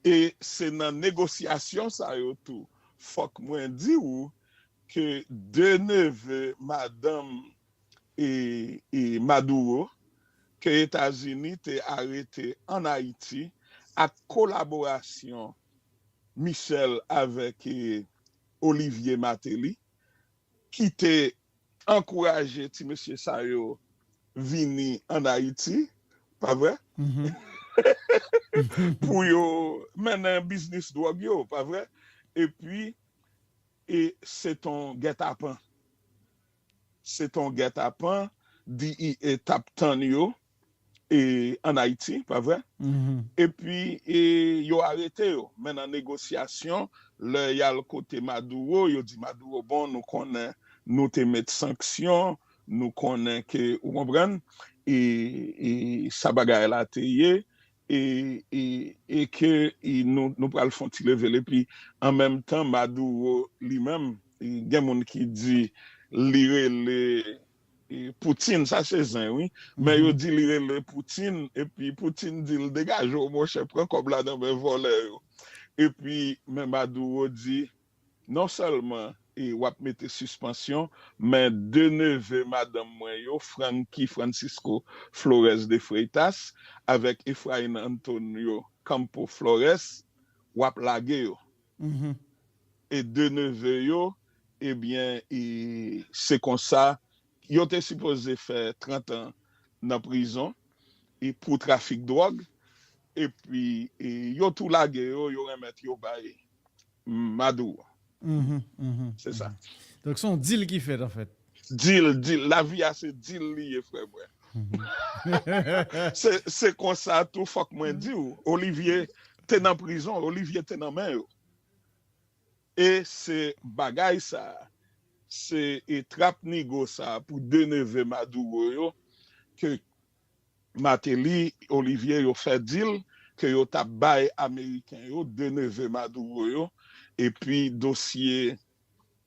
e se nan negosyasyon sa yo tou, fòk mwen di w ke de neve madanm e, e Maduro ke Etazini te arete ann Ayiti ak kolaborasyon Michel avèk e, Olivier Martelly, ki te ankouraje ti mesye sa yo vini ann Ayiti, pa vre? Pou yo mennen biznis dwòg yo, pa vre? Epi, e se t on gètapan. Se t on gètapan, D E A t ap tann yo e, ann Ayiti, pa vre? Epi e, yo arete yo. Men nan negosyasyon, lè y al kote Maduro, yo di Maduro, bon, nou konnen nou te met sanksyon, nou konnen ke, ou konprann, e, e sa bagay la te ye, e, e, e ke e nou, nou pral fè yon ti leve l. Epi, an menm tan, Maduro li menm, e gen moun ki di li rele e, Poutine, sa se zen, wi. Men yo di li rele Poutine, epi Poutine di l, degaje w, monchè, pran kòb la nan men vòlè yo. Epi, men Maduro di, non sèlman e, w ap mete sispansyon, men de neve madanm mwen yo, Franky Francisco Flores de Freitas, avèk Efraín Antonio Campo Flores, w ap lage yo. E de neve yo, ebyen, e, se konsa, yo te sipoze fè trant an nan prizon e pou trafik dwòg, epi e, yo tou lage yo, yo remèt yo bay Maduro. Se sa. Donk, se yon dil ki fèt, anfèt. Dil, dil. Lavi a se dil li ye, frè mwen. Se, se konsa tou, fòk mwen di w, Olivier te nan prizon, Olivier te nan men yo. E se bagay sa, se e trap nigo sa pou de neve Maduro yo, ke Martelly, Olivier yo fè dil, ke yo t ap bay Ameriken yo, de neve Maduro yo, epi dosye,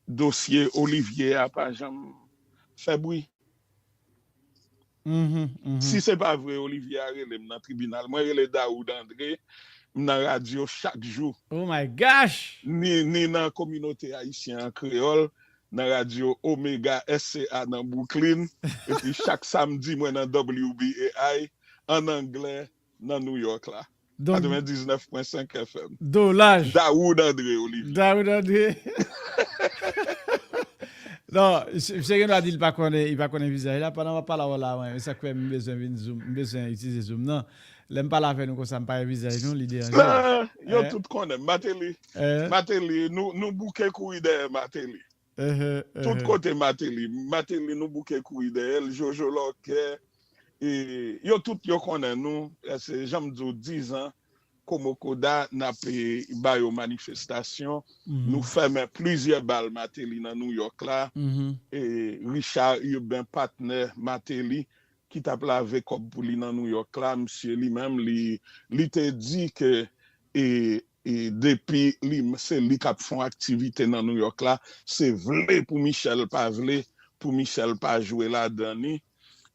dosye Olivier a pa janm fè bri. Si se pa vre, Olivier a rele m nan tribinal. Mwen rele Daoud André, m nan radyo chak jou. Oh my gosh! Ni, ni nan kominote ayisyen an kreyòl, nan radyo Omega S C A nan Brooklyn, epi chak samdi mwen nan W B A I an anglè nan New York la. Donk, katrevendiznèf pwen senk F M. Dolaj. Daoud André Olivier. Daoud André. Non, misye gen dwa di li pa konnen, li pa konnen vizaj la. Pandan m ap pale avè w la, mwen, e sa k fè m bezwen vin Zoom, m bezwen itilize Zoom nan. Lè m pale avè nou konsa, m pa wè vizaj nou, li deranje m. Yo tout konnen m. Martelly. Martelly, nou, nou bouke kouri dèyè Martelly. Tout kote Martelly. Martelly, nou bouke kouri dèyè l. Jojo Lòkè, e, yo tout yo konnen nou. Se jan m di w, dizan Komokoda, n ap e, ba yo manifestasyon. Nou fèmen plizyè bal Martelly nan Nouyòk la. E, Richard Urbain, patnè Martelly, ki t ap lave kòb pou li nan Nouyòk la, misye li menm, li, li te di ke e, e depi li, se li k ap fè yon aktivite nan Nouyòk la, se vle pou Michel pa vle, pou Michel pa jwe ladan li.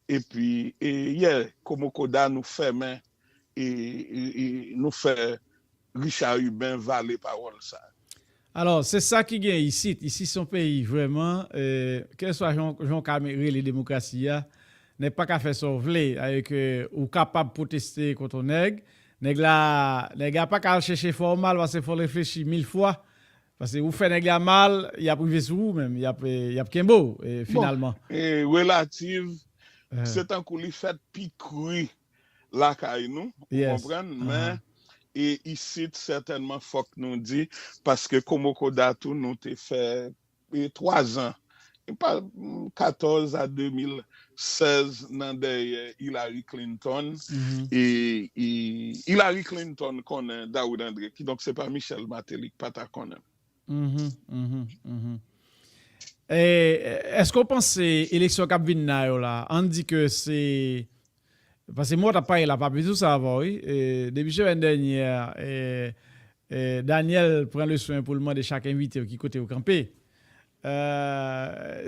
Epi, e, yè, Komokoda nou fèmen, e, e, e nou fè Richard Urbain vale pawòl sa. Alò, se sa ki gen isit. Isit se yon peyi vrèman, e, kèlkeswa jan, jan w ka rele demokrasi a, nèg pa ka fè sa w vle. Sètadi ke ou kapab pwoteste kont yon nèg, nèg la, nèg la pa ka al chèche fè w mal, paske fò w reflechi mil fwa. Paske ou fè nèg la mal, y ap rive sou ou menm, y ap, e, y ap kenbe w, e, finalman. Bon, e, relative, se tankou li fèt pi kri lakay nou, ou konprann, men, e isit, sètènman, fòk nou di, paske Komokoda tou, nou te fè e, twa zan, e pa, katòz a de mil sèz nan dèyè Hillary Clinton. E, e Hillary Clinton konnen Daoud André, kidonk se pa Michel Martelly k pa ta konnen. E, èske w panse eleksyon k ap vin nan yo la, ann di ke se Paske mwen t ap pale la, pa bezwen sa avan, wi. E, depi semèn dènyè, e, e, Daniel pran le swen pou l mande chak envite yo ki kote yo kanpe. E,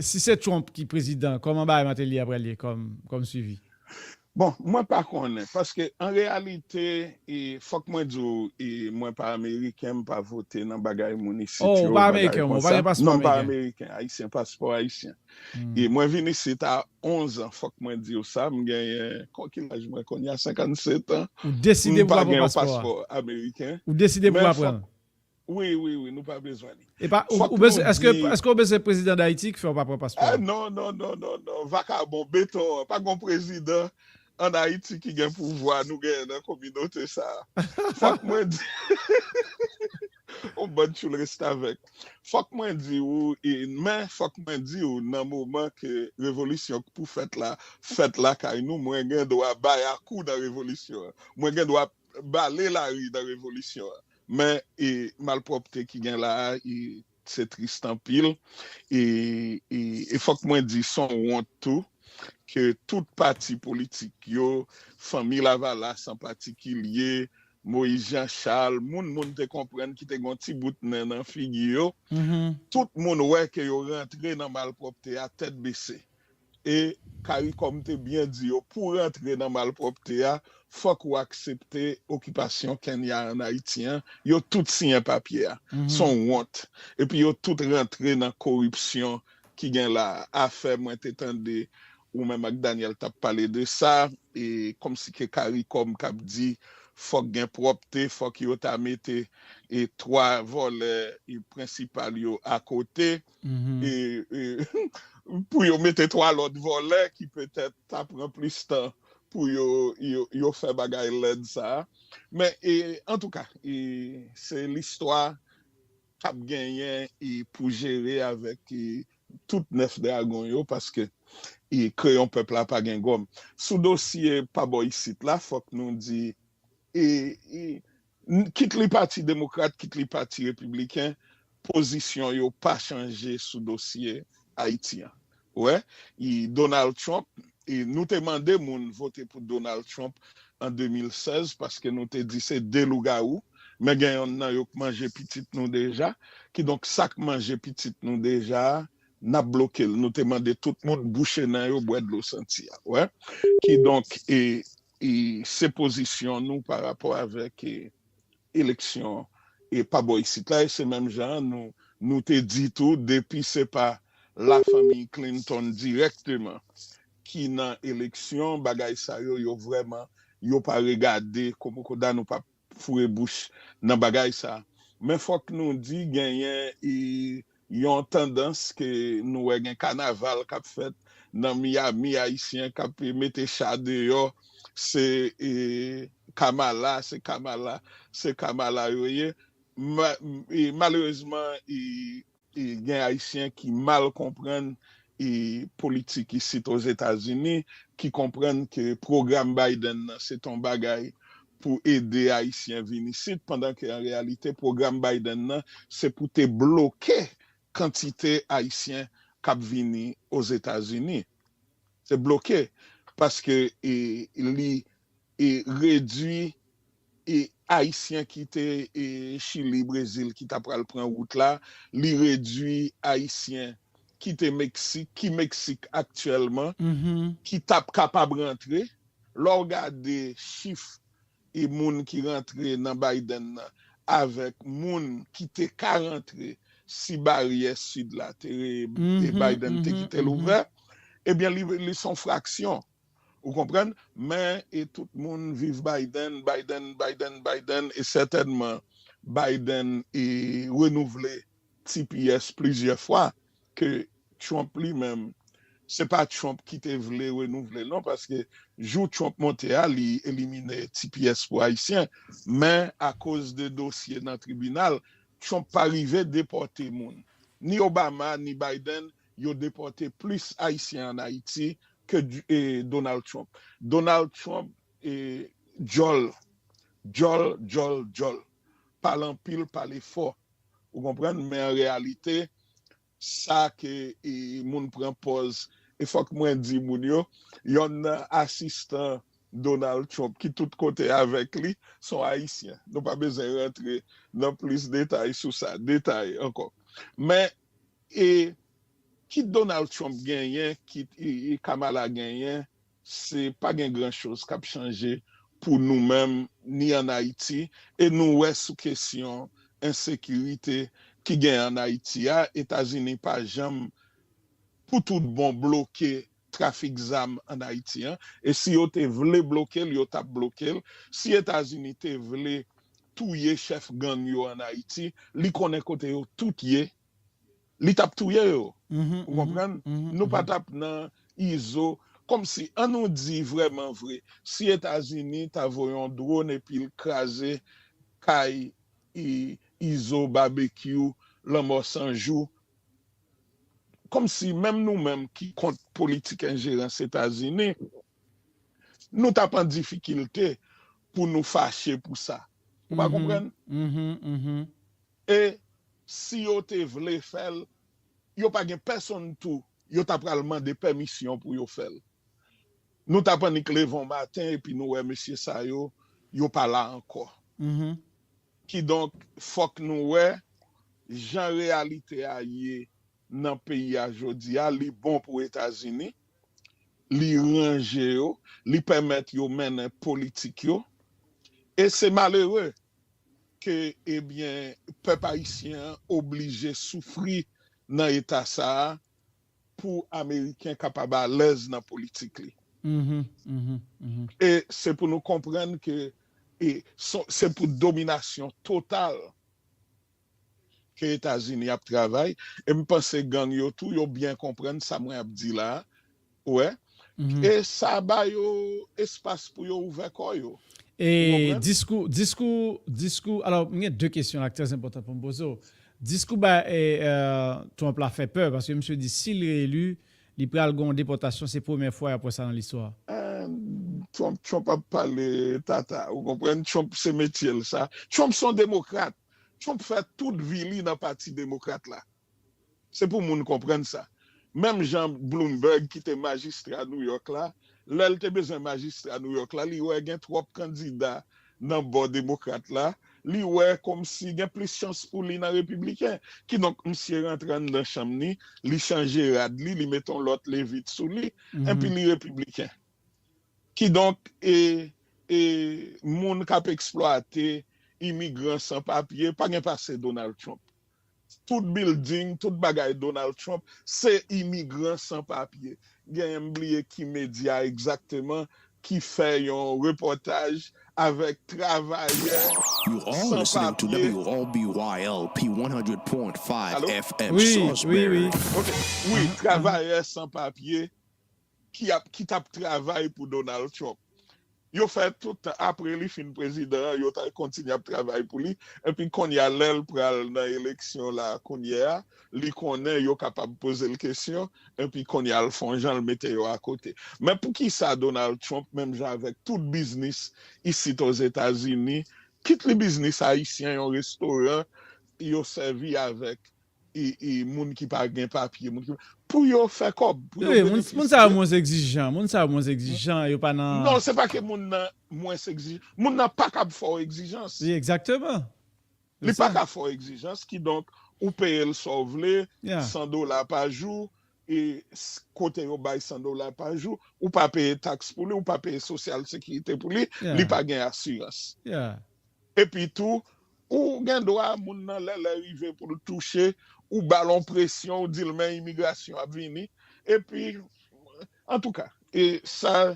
si se Trump ki prezidan, kòman bagay Martelly a pral ye kòm, kòm swivi? Bon, mwen pa konnen, paske an reyalite, e, fòk mwen di w, e, mwen pa ameriken, m pa vote nan bagay moun isit yo, bagay konsa. Non, m pa ameriken, ayisyen, paspò ayisyen. E mwen vin isit a onz an, fòk mwen di w sa, m genyen, ki laj mwen kounye a, senkannsèt an. Ou deside pou pa pran paspò ameriken. Ou deside pou pa pran l. Wi, wi, wi, nou pa bezwen li. Epa, ou, ou bezwen, èske, èske ou bezwen prezidan Dayiti ki fè w pa pran paspò a? Non, non, non, non, non, vakabon, beton an, pa gon prezidan ann Ayiti ki gen pouvwa nou genyen nan kominote sa a. Fòk mwen di. On bann tchoul restavèk. Fòk mwen di w, e, men fòk mwen di w, nan moman ke revolisyon k pou fèt la, fèt lakay nou, mwen gen dwa bay akou nan revolisyon an. Mwen gen dwa bale lari nan revolisyon an. Men, e, malpwòpte ki gen la a, e, se tris anpil. E, e, e fòk mwen di, se yon wont tou, ke tout pati politik yo, fanmi Lavalas an patikilye, Moïse Jean Charles, moun moun te konprann ki te gen yon ti bout nen nan figi yo, tout moun wè ke yo rantre nan malpwòpte a tèt bese. E Caricom te byen di yo, pou rantre nan malpwòpte a, fòk ou aksepte okipasyon Kenya an Ayiti an. Yo tout siyen papye a. Se yon wont. Epi yo tout rantre nan koripsyon ki gen la a. Afè mwen te tande ou menm ak Daniel t ap pale de sa, e kòmsi ke Caricom k ap di fòk gen pwòpte, fòk yo ta mete e twa vòlè e prensipal yo akote, e, e pou yo mete twa lòt vòlè ki petèt ta pran plis tan pou yo, yo, yo fè bagay lèd sa a. Men, e, antouka, e, se listwa k ap genyen e pou jere avèk e tout nèf dragon yo, paske e kreyon pèp la pa gen gòm. Sou dosye pa bò isit la, fòk nou di, e, e, n- kit li pati demokrat, kit li pati repibliken, pozisyon yo pa chanje sou dosye Ayiti an. Wè, e Donald Trump, e nou te mande moun vote pou Donald Trump an de mil sèz, paske nou te di se de lougawou, men gen yonn nan yo k manje pitit nou deja. Kidonk, sa k manje pitit nou deja a, n ap bloke l. Nou te mande tout moun bouche nen yo, bwè dlo santi a. Wè. Kidonk, e, e se pozisyon nou pa rapò avèk e, eleksyon e pa bò isit la. E se menm jan an, nou, nou te di tou, depi se pa lafanmi Clinton dirèkteman ki nan eleksyon, bagay sa yo, yo vrèman, yo pa regade, komokoda nou pa foure bouch nan bagay sa. Men fòk nou di genyen e, yon tandans ke nou wè gen kanaval k ap fèt nan Miami, Ayisyen k ap mete cha deyò, se e, Kamala, se Kamala, se Kamala yo ye. Ma, e, malerezman, e, e, gen Ayisyen ki mal konprann e, politik isit Ozetazini, ki konprann ke pwogram Biden nan se t on bagay pou ede Ayisyen vin isit, pandan ke an reyalite, pwogram Biden nan se pou te bloke kantite Ayisyen k ap vini Ozetazini. Se bloke, paske e, li e, redui e, Ayisyen ki te e, Chili, Brezil, ki ta pral pran wout la, li redui Ayisyen ki te Meksik, ki Meksik aktyèlman, ki t ap kapab rantre. Lè w gade chif e moun ki rantre nan Biden nan avèk moun ki te ka rantre si baryè sid la te e Biden te kite l ouvè, ebyen li, li se yon fraksyon. Ou konprann? Men e tout moun viv Biden, Biden, Biden, Biden, e sètènman Biden e renouvle T P S plizyè fwa ke Trump li menm, se pa Trump ki te vle renouvle l non, paske jou Trump monte a, li elimine T P S pou Ayisyen, men akoz de dosye nan tribinal, Trump pa rive depòte moun. Ni Obama, ni Biden, yo depòte plis Ayisyen ann Ayiti ke e, Donald Trump. Donald Trump e, djòl, djòl, djòl, djòl. Pale anpil, pale fò. Ou konprann? Men an reyalite, sa ke e, moun pran pòz, e fòk mwen di moun yo, yonn nan asistan Donald Trump ki tout kote avèk li, se yon Ayisyen. Nou pa bezwen rantre nan plis detay sou sa, detay ankò. Men e, kit Donald Trump genyen, kit e, e Kamala genyen, se pa gen gran choz k ap chanje pou nou menm, ni ann Ayiti, e nou wè sou kesyon ensekirite ki gen ann Ayiti a, Etazini pa janm pou tout bon bloke trafik zam ann Ayiti an, e si yo te vle bloke l, yo t ap bloke l. Si Etazini te vle touye chèf gang yo ann Ayiti, li konnen kote yo tout ye, li t ap touye yo. Ou konprann? Nou pa t ap nan izo. Kòmsi, an nou di vrèman vre, si Etazini ta voye yon dwòn epi l kraze kay e, Izo, Babekyou, Lanmò San Jou. Kòmsi menm nou menm ki kont politik enjerans Etazini, nou t ap an difikilte pou nou fache pou sa. Ou pa konprann? E si yo te vle fè l, yo pa gen pèsonn tou, yo ta pral mande pèmisyon pou yo fè l. Nou t ap annik leve yon maten epi nou wè mesye sa yo, yo pa la ankò. Kidonk, fòk nou wè jan reyalite a ye nan peyi a jodi a, li bon pou Etazini, li ranje yo, li pèmèt yo mennen politik yo. E se malere ke, ebyen, pèp ayisyen an oblije soufri nan eta sa a pou Ameriken kapab alèz nan politik li. E se pou nou konprann ke e, se pou dominasyon total ke Etazini ap travay. E m panse gang yo tou, yo byen konprann sa mwen ap di la a. Ou wè? E sa ba yo espas pou yo ouvè kò yo. E diskou, diskou, diskou, alò, m gen de kesyon la ki trè enpòtan pou m poze w. Diskou ba e, e, Trump la fè pè, paske misye di si l reyeli, li pral gen yon depòtasyon, se premyè fwa y ap wè sa nan listwa. Trump, Trump ap pale tata, ou konprann? Trump se metye l sa. Trump se yon demokrat. Trump fè tout vi li nan pati demokrat la. Se pou moun konprann sa. Menm jan Bloomberg ki te majistra New York la, lè l te bezwen majistra New York la, li wè gen twòp kandida nan bò demokrat la, li wè kòmsi gen plis chans pou li nan repibliken. Kidonk, misye rantre anndan chanm ni, li chanje rad li, li mete yon lòt levit sou li, epi li repibliken. Kidonk, e, e, moun k ap eksplwate imigran san papye, pa gen pase Donald Trump. Tout building, tout bagay Donald Trump, se imigran san papye. Genyen m bliye ki medya egzakteman ki fè yon repòtaj avèk travayè san papye. Alo? Wi, wi, wi. Ok, wi, travayè san papye ki ap, ki t ap travay pou Donald Trump. Yo fè tout tan, apre li fin prezidan an, yo ta kontinye ap travay pou li. Epi kounye a, lè l pral nan eleksyon la kounye a, li konnen yo kapab poze l kesyon, epi kounye a, l fè yon jan, l mete yo akote. Men poukisa Donald Trump, menm jan avèk tout biznis isit Ozetazini, kit li biznis ayisyen, yon restoran, yo sèvi avèk e, e, moun ki pa gen papye, moun ki, pou yo fè kòb, pou yo benefisye. Wi, moun, moun sa yo mwens egzijan, moun sa yo mwens egzijan, yo pa nan... Non, se pa ke moun nan mwens egzijan. Moun nan pa kab fè w egzijans. Wi, egzakteman. Li pa ka fè w egzijans, kidonk, ou peye l sa w vle, san dola pa jou, e s-, kote yo bay san dola pa jou, ou pa peye taks pou li, ou pa peye sosyal sekirite pou li, li pa gen asirans. Epi tou, ou gen dwa, moun nan lè, lè rive pou l touche, ou ba l yon presyon, ou di l men imigrasyon ap vini. Epi, antouka, e sa,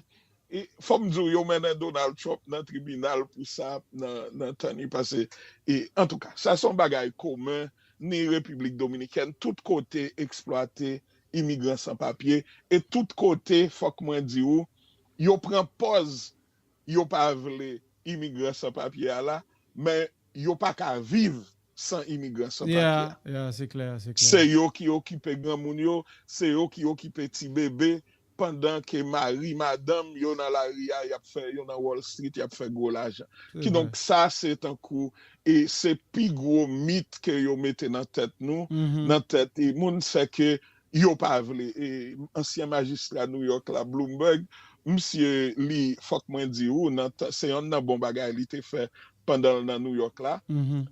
e fò m di w, yo mennen Donald Trump nan tribinal pou sa, nan, nan tan ni pase. E, antouka, sa se yon bagay komen, ni Repiblik Dominikèn, tout kote eksplwate imigran san papye, e tout kote, fòk mwen di w, yo pran pòz yo pa vle imigran san papye a la, men yo pa ka viv san imigran san papye a. Se yo ki okipe granmoun yo, se yo ki okipe ti bebe, pandan ke mari, madanm yo nan lari a, y ap fè, yo nan Wall Street, y ap fè gwo lajan. Kidonk, sa se tankou, e se pi gwo mit ke yo mete nan tèt nou, nan tèt e moun, se ke yo pa vle. E ansyen majistra New York la, Bloomberg, misye, li, fòk mwen di w, nan tan, se yonn nan bon bagay li te fè pandan l nan New York la,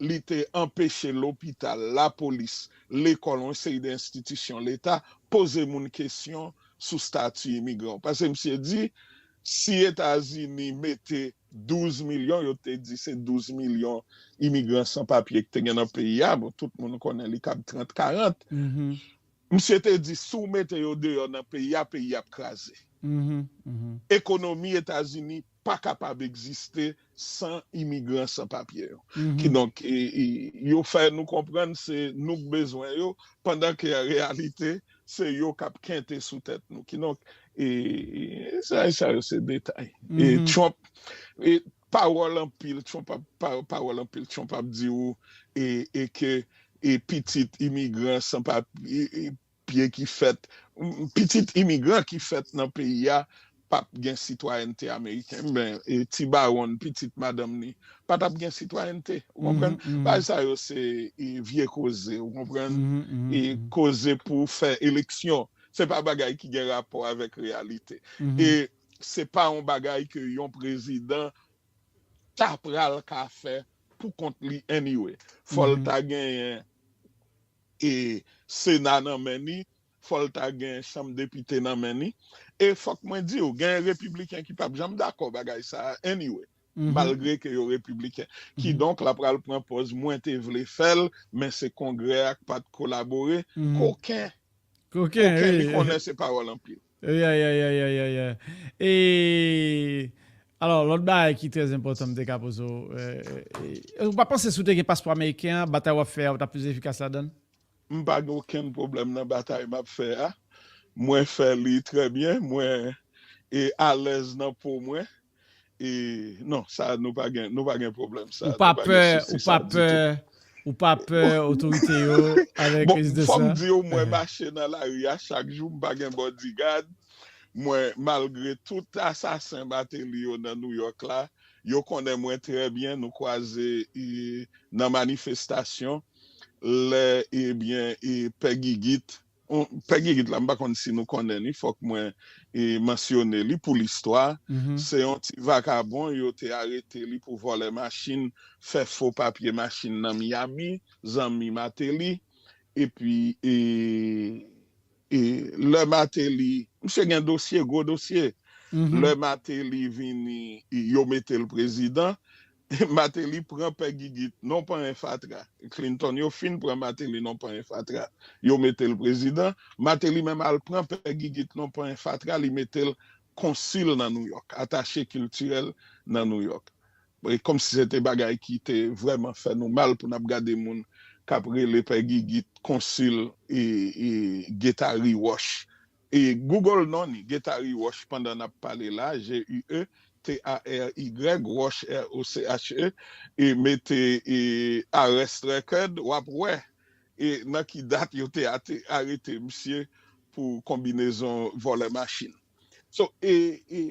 li te anpeche lopital, lapolis, lekòl, yon seri de enstitisyon leta poze moun kesyon sou stati imigran. Paske misye di, si Etazini mete douz milyon, yo te di se douz milyon imigran san papye ki te gen nan peyi a, bon, tout moun konnen li kab trant, karant. Misye te di, si w mete yo deyò nan peyi a, peyi a ap kraze. Ekonomi Etazini pa kapab egziste san imigran san papye yo. Kidonk, e, e, yo fè nou konprann se nou k bezwen yo, pandan ke an reyalite, se yo k ap kente sou tèt nou. Kidonk, e, e, sa, sa yo se detay. E Trump, e, pawòl anpil, Trump ap, pa, pawòl anpil, Trump ap di w e, e ke e pitit imigran san papye, e, pye ki fèt, pitit imigran ki fèt nan peyi a p ap gen sitwayènte ameriken. Men, e, ti bawon, pitit madanm li, pa t ap gen sitwayènte. Ou konprann? Bagay sa yo se, e, vye koze, ou konprann? E koze pou fè eleksyon. Se pa bagay ki gen rapò avèk reyalite. E se pa yon bagay ke yon prezidan ta pral ka fè pou kont li anyway. Fò l ta genyen e Sena nan men li, fò l ta gen Chanm Depite nan men li. E fòk mwen di w, gen repibliken ki p ap janm dakò bagay sa a anyway, malgre ke yo repibliken. Kidonk, l ap pral pran pòz mwen te vle fè l, men se Kongrè a k pa t kolabore. Koken, Koken, koken, li wi. Konnen se pawòl anpil. Wi, wi, wi, wi, wi, wi. E, alò, lòt bagay ki trè enpòtan m te ka poze w, e, e, ou pa panse si w te gen paspò ameriken an, batay w ap fè a, ou t ap plis efikas ladan l? M pa gen okenn pwoblèm nan batay m ap fè a. Mwen fè li trè byen, mwen e alèz nan po mwen. E non, sa nou pa gen, nou pa gen pwoblèm sa. Ou pa Nou pa pè, gen sousi ou sa pa ditou. Pè, ou pa pè otorite yo avèk Bon, rezidans fò m la? di w, mwen mache nan lari a chak jou, m pa gen bodyguard. Mwen, malgre tout asasen Martelly yo nan New York la, yo konnen mwen trè byen, nou kwaze e, nan manifestasyon. Lè, ebyen, e, Pè Gigit, on- Pè Gigit la, m pa konn si nou konnen li, fòk mwen e, mansyone li pou listwa. Se yon ti vakabon, yo te arete li pou vòlè machin, fè fo papye machin nan Miami, zanmi Martelly. Epi, e, e, lè Martelly, misye gen dosye, gwo dosye. Lè Martelly vini, yo mete l prezidan. Martelly pran Pè Gigit, non pa en fatra. Clinton yo fin pran Martelly, non pa en fatra. Yo mete l prezidan. Martelly menm al pran Pè Gigit, non pa en fatra, li mete l konsil nan New York, atache kiltirèl nan New York. E kòmsi se te bagay ki te vrèman fè nou mal pou n ap gade moun k ap rele Pè Gigit konsil e, e Guettari Roche. E Google non ni, Guettari Roche, pandan n ap pale la, G U E T A R Y, Roche, R O C H E, e mete e arrest record, w ap wè e nan ki dat yo te ate- arete misye pou konbinezon vòlè machin. So, e, e,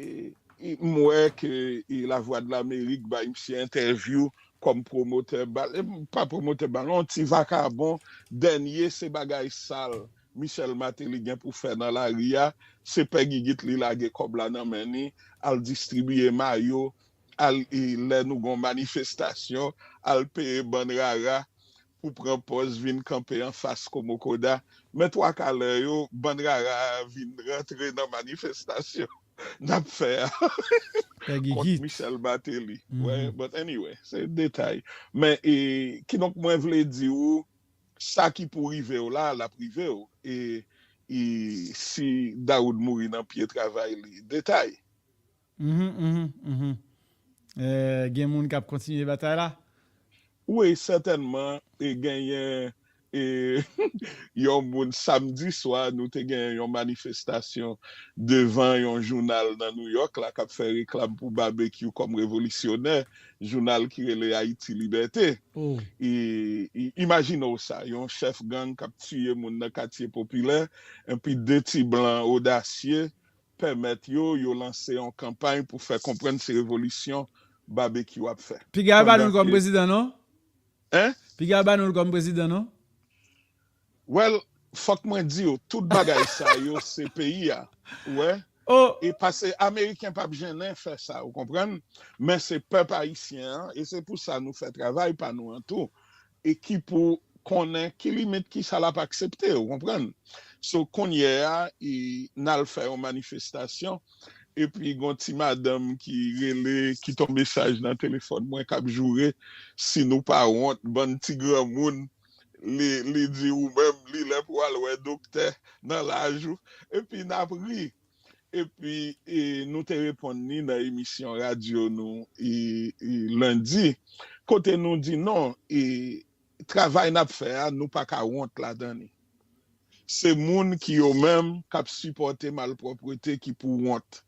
e m wè ke e Lavwadlamerik bay misye entèvyou kòm pwomotè bal, e pa pwomotè bal, yon ti vakabon, dènye se bagay sal Michel Martelly gen pou fè nan lari a, se Pè Gigit li lage kòb la nan men ni, al distribiye mayo, al e lè nou gon manifestasyon, al peye bann rara pou pran pòz vin kanpe anfas Komokoda. Men twa ka lè yo, bann rara a vin rantre nan manifestasyon n ap fè a Pè kont Gigit. Michel Martelly. Wè, but anyway, se detay. Men e, kidonk mwen vle di ou, sa ki pou rive w la, l ap rive w. E, e si Daoud mouri nan pye travay li, detay. Mhm, mhm, mhm. Eh, gen moun k ap kontinye batay la? Wi, sètènman, e genyen e, yon moun samdi swa, nou te genyen yon manifestasyon devan yon jounal nan New York la k ap fè reklam pou Babekyou kòm revolisyonè, jounal ki rele Ayiti Libète. Oh. E, e, imajine w sa, yon chèf gang k ap tiye moun nan katye popilè, epi de ti blan odasye pèmèt yo, yo lanse yon kanpay pou fè konprann se revolisyon Babekyou ap fè. Piga yo ba nou l Pandan kòm ke- prezidan, non? Hein? Piga yo ba nou l kòm prezidan, non? Well, fòk mwen di w, tout bagay sa yo se peyi a. Ou wè? Oh, E pase Ameriken p ap jennen fè sa, ou konprann? Men se pèp ayisyen an, e se pou sa nou fè travay pa nou an tou. E ki pou konnen ki limit ki sa l ap aksepte, ou konprann? So, kounye a, e, n al fè yon manifestasyon, epi gon ti madanm ki rele, ki ton mesaj nan telefòn mwen, k ap joure, si nou pa wont, bann ti granmoun, li, li di ou menm, li lè pou al wè doktè nan laj ou, epi n ap ri. Epi e, nou te reponn li nan emisyon radyo nou e, e, lendi, kote nou di non, e, travay n ap fè a, nou pa ka wont ladan li. Se moun ki yo menm k ap sipòte malpwòpte ki pou wont.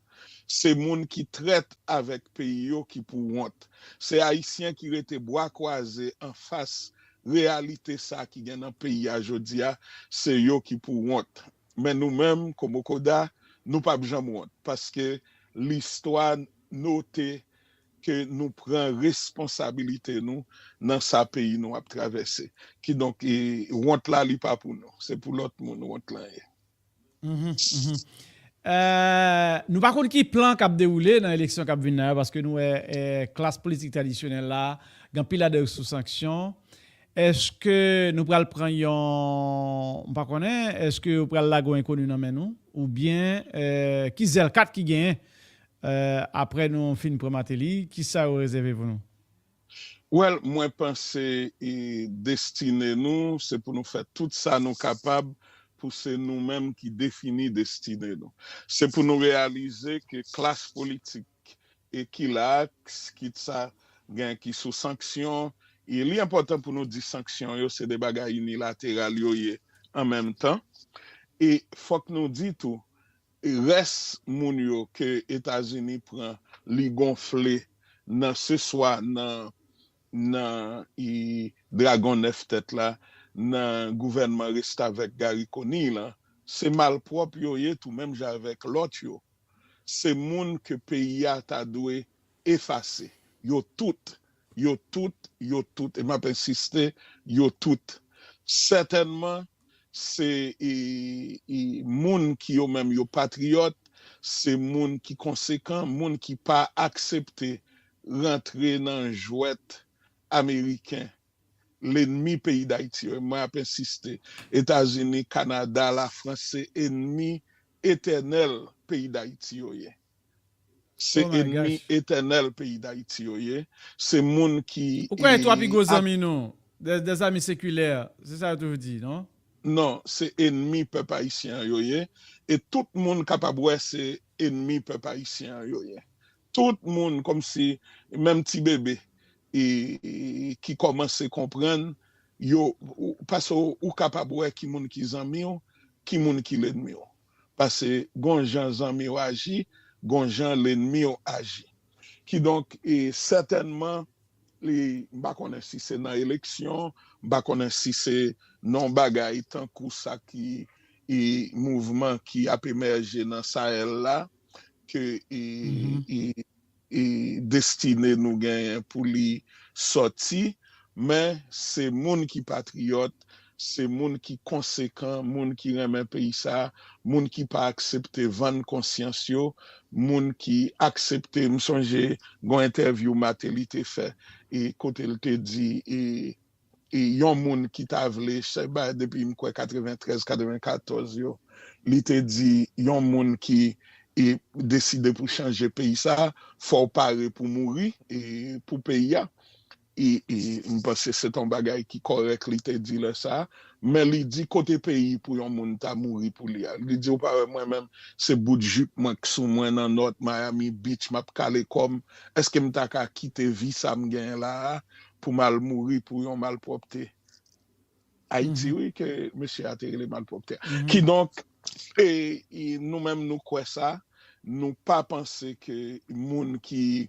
Se moun ki trèt avèk peyi yo ki pou wont. Se Ayisyen ki rete bwa kwaze anfas reyalite sa ki gen nan peyi a jodi a, se yo ki pou wont. Men nou menm, Komokoda, nou p ap janm wont, paske listwa note ke nou pran responsabilite nou nan sa peyi nou ap travèse. Kidonk, e, wont la, li pa pou nou. Se pou lòt moun wont lan ye. Mhm, mhm. Euh, nou pa konn ki plan k ap dewoule nan eleksyon k ap vin la yo, paske nou wè eh, klas politik tradisyonèl la gen pil adè sou sanksyon. Èske nou pral pran yon, m pa konnen, èske yo pral lage yon enkoni nan men nou, oubyen eh, ki zèl kat ki genyen eh, apre nou fin pran Martelly, ki sa yo rezève pou nou? Well, mwen panse e, destine nou, se pou nou fè tout sa nou kapab pou se nou menm ki defini destine nou. Se pou nou reyalize ke klas politik e ki la, kit sa gen ki sou sanksyon, e li enpòtan pou nou di sanksyon yo se de bagay inilateral yo ye an menm tan. E fòk nou di tou, rès moun yo ke Etazini pran, li gonfle nan se swa nan nan i dragon nèf tèt la, nan gouvènman restavèk Garry Conille lan, se malpwòp yo ye tou menm jan avèk lòt yo. Se moun ke peyi a ta dwe efase. Yo tout, yo tout, yo tout, e m ap ensiste, yo tout. Sètènman, se e, e, moun ki yo menm yo patriyòt, se moun ki konsekan, moun ki pa aksepte rantre nan jwèt ameriken, lennmi peyi Dayiti yo. Mwen ap ensiste, Etazini, Kanada, Lafrans se ennmi etènèl peyi Dayiti yo ye. Se ennmi etènèl peyi Dayiti yo ye. Se moun ki. Ou kwè twa pi gwo zanmi nou? Des amis séculaires, se sa yo toujou di, non? Non, se ennmi pèp ayisyen an yo ye. E tout moun kapab wè se ennmi pèp ayisyen an yo ye. Tout moun, kòmsi, menm ti bebe e, ki kòmanse konprann, yo, paske ou kapab wè ki moun ki zanmi w, ki moun ki lennmi w. Paske gon jan zanmi w aji, gon jan lennmi w aji. Kidonk, e, sètènman, li, m pa konnen si se nan eleksyon, m pa konnen si se nan bagay tankou sa ki e, mouvman ki ap emèje nan Sahèl la, ke e, e, e destine nou genyen pou li sòti, men se moun ki patriyòt, se moun ki konsekan, moun ki renmen peyi sa, moun ki pa aksepte vann konsyans yo, moun ki aksepte, m sonje gon entèvyou Martelly te fè, e kote l te di, e, e yon moun ki ta vle, se ba depi m kwè katreventrèz, katrevenkatòz yo, li te di yon moun ki e, deside pou chanje peyi sa, fò w pare pou mouri e, pou peyi a. E, e m panse se t on bagay ki kòrèk li te di lè sa, men li di kote peyi pou yon moun ta mouri pou li a. Li di ou pa wè mwen menm se bout jip mwen k sou mwen nan North Miami Beach m ap kale kò m, èske m ta ka kite vi sa m genyen la a pou m al mouri pou yon malpwòpte? Ayiti, wi, ke mesye a te rele malpwòpte a. Kidonk, e, e, nou menm nou kwè sa, nou pa panse ke moun ki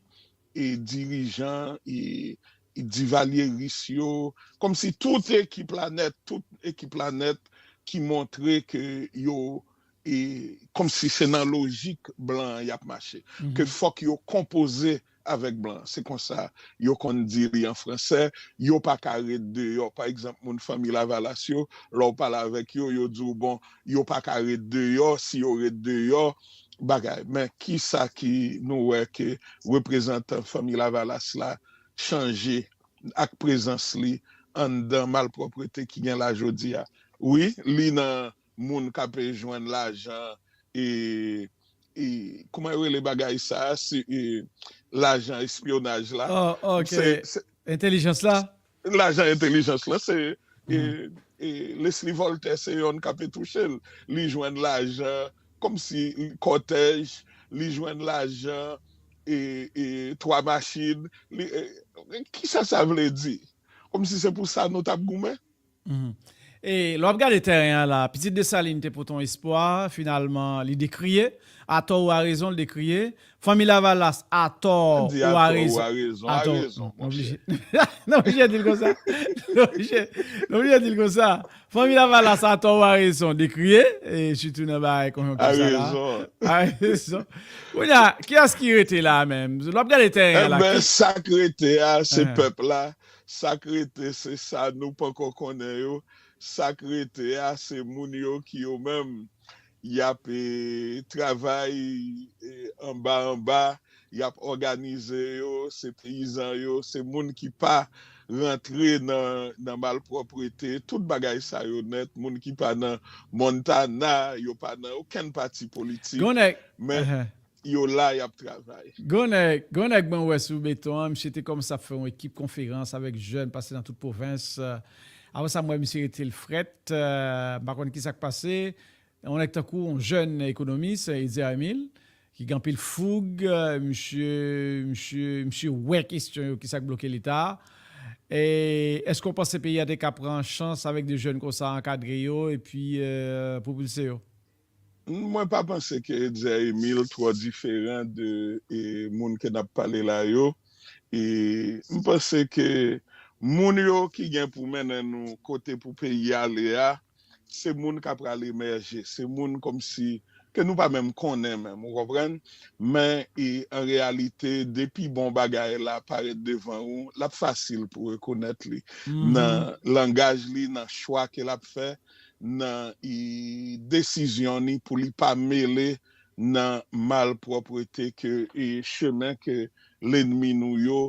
e, dirijan, e, e, divalyeris yo, kòmsi tout ekip la nèt, tout ekip la nèt ki montre ke yo e, kòmsi se nan lojik blan an y ap mache, ke fòk yo konpoze avèk blan. Se konsa yo konn di li an fransè, yo pa ka ret deyò. Pa egzanp, moun fanmi Lavalas yo, lè w pale avèk yo, yo di w, bon, yo pa ka ret deyò, si yo ret deyò, bagay. Men kisa ki nou wè ke reprezantan fanmi Lavalas la chanje ak prezans li anndan malpwòpte ki gen la jodi a? Wi, li nan moun k ape jwenn lajan e, e kòman yo rele bagay sa a? Se e, lajan espyonaj la. Oh, ok. Entèlijans la? Lajan entèlijans la, se e, e, Leslie Voltaire se yonn k ape touche l. Li jwenn lajan kòmsi kòtèj, li jwenn lajan e, e, twa machin. Li, e, kisa sa vle di? Kòmsi se pou sa nou t ap goumen? Mm. E lè w ap gade tèren an la, Pitit Desalin te pote yon espwa, finalman, li dekriye. Atò ou arezon, li dekriye. Fanmi Lavalas, atò ou arezon. Atò ou arezon, arezon, monchè. Non, oblije di l konsa. Non, oblije di l konsa. Fanmi Lavalas, atò ou arezon, dekriye. E sitou nan bagay konjonkti sa la. Arezon. Arezon. Kounye a, kiyès ki rete la menm? Lè w ap gade tèren an la. Enben, sa k rete a, se pèp la. Sa k rete, se sa nou poko konnen yo. Sa k rete a, se moun yo ki yo menm, y ap e, travay e, anba anba, y ap òganize yo, se peyizan yo, se moun ki pa rantre nan, nan malpwòpte, tout bagay sa yo nèt, moun ki pa nan Montana, yo pa nan okenn pati politik, men yo la, y ap travay. Gwo nèg, gwo nèg mwen wè sou beton an, misye te kòmanse ap fè yon ekip konferans avèk jèn pase nan tout pwovens. Apre sa, m wè misye rete l frèt, m pa konn ki sa k pase. Yon nèg tankou yon jèn ekonomis, Edzer Emile, ki gen anpil foug, misye, misye, misye wè kesyon yo, ki sa k bloke Leta. E èske w panse peyi a te ka pran chans avèk de jèn konsa, ankadre yo, epi pwopilse yo? Mwen pa panse ke Edzer Emile twò diferan de e, moun ke n ap pale la yo. E m panse ke moun yo ki gen pou mennen nou kote pou peyi a ale a, se moun k ap pral emèje, se moun kòmsi ke nou pa menm konnen menm, ou konprann? Men e, an reyalite, depi bon bagay la parèt devan ou, l ap fasil pou rekonèt li nan langaj li, nan chwa ke l ap fè, nan e, desizyon ni pou li pa mele nan malpwòpte ke e, chemen ke lènmi nou yo,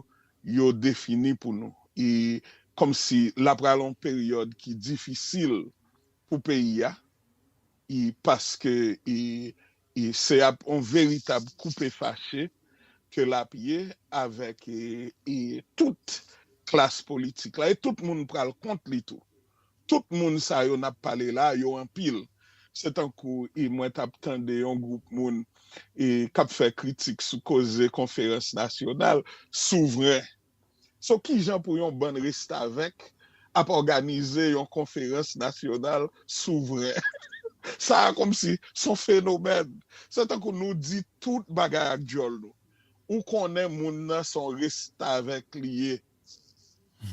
yo defini pou nou. E kòmsi l ap pral yon peryòd ki difisil pou peyi a, e paske e, e se ap yon veritab koupe fache ke l ap ye avèk e, e tout klas politik la, e tout moun pral kont li tou. Tout moun sa yo n ap pale la, yo anpil. Se tankou e mwen t ap tande yon gwoup moun e k ap fè kritik sou koze konferans nasyonal souvren. So, kijan pou yon bann restavèk ap òganize yon konferans nasyonal souvren? Sa a kòmsi s on fenomèn. Se tankou nou di tout bagay ak djòl nou. Ou konnen moun nan s on restavèk li ye.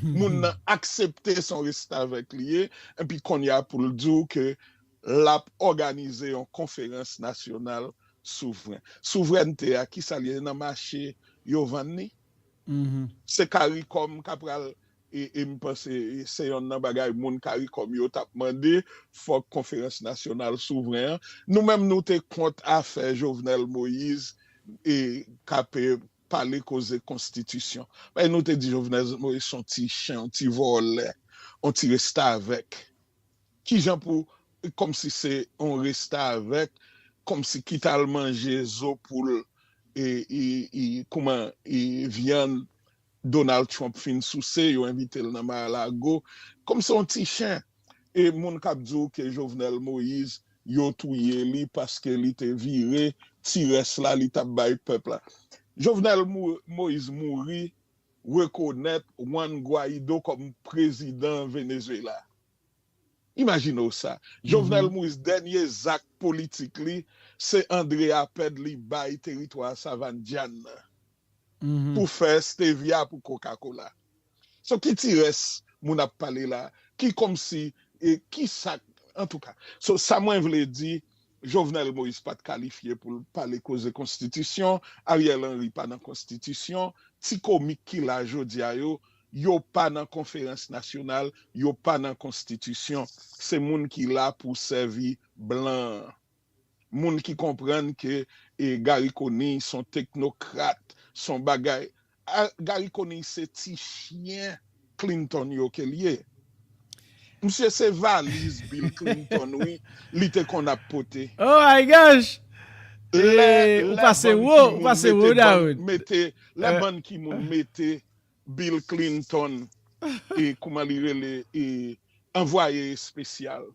Moun nan aksepte s on restavèk li ye, epi kounye a pou l di w ke l ap òganize yon konferans nasyonal souvren. Souvrènte a, kisa l ye? Nan mache yo vann li? Se Karikòm k ap pral, e, e m panse e se yonn nan bagay moun Karikòm yo t ap mande, fòk konferans nasyonal souvren an. Nou menm nou te kont afè Jovenel Moïse e k ap e pale koze konstitisyon. Men nou te di Jovenel Moïse s on ti chen, on ti vòlè, on ti restavèk. Kijan pou, kòmsi se on restavèk, kòmsi ki t al manje zo poul, e, e, e, kouman, e, vyann Donald Trump fin souse, yo envite l nan Mar-a-Lago, kòmsi on ti chen. E moun k ap di w ke Jovenel Moïse, yo touye li paske li te vire ti rès la, li t ap bay pèp la. Jovenel Mo-, Moïse mouri, rekonèt Juan Guaido kòm prezidan Venezuela. Imajine w sa. Jovenel Moïse, dènye zak politik li, se André Apèd li bay teritwa Savann Dyann nan pou fè stevia pou Coca-Cola. So, ki ti rès moun ap pale la, ki kòmsi, e ki sa, antouka. So, sa mwen vle di, Jovenel Moïse pa t kalifye pou l pale koze konstitisyon, Ariel Henry pa nan konstitisyon, ti komik ki la jodi a yo, yo pa nan konferans nasyonal, yo pa nan konstitisyon. Se moun ki la pou sèvi blan an. Moun ki konprann ke e, Garry Conille s on teknokrat, s on bagay. A, Garry Conille se ti chyen Clinton yo ke l ye. Misye se valiz Bill Clinton, wi, li te konn ap pote. Oh my gosh! Lè, ou pase wo, ou pase wo, Dawood. Mete, lè bann ki moun mete Bill Clinton, e kouman li rele, e anvwaye espesyal.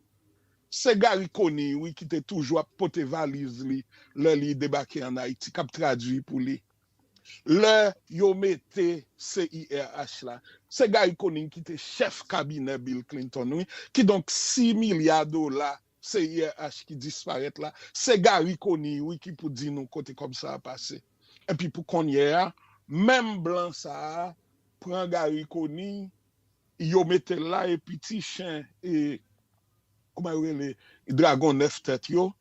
Se Garry Conille, wi, ki te toujou ap pote valiz li lè li debake ann Ayiti, k ap tradui pou li. Lè yo mete C I R H la, Se Garry Conille ki te chèf kabinè Bill Clinton, wi. Kidonk, sis milya dola C I R H ki disparèt la, se Garry Conille, wi, ki pou di nou kote kòb sa a pase. Epi pou kounye a, menm blan sa a pran Garry Conille, yo mete l la, epi ti chen, e, kòman yo rele, dragon nèf tèt yo,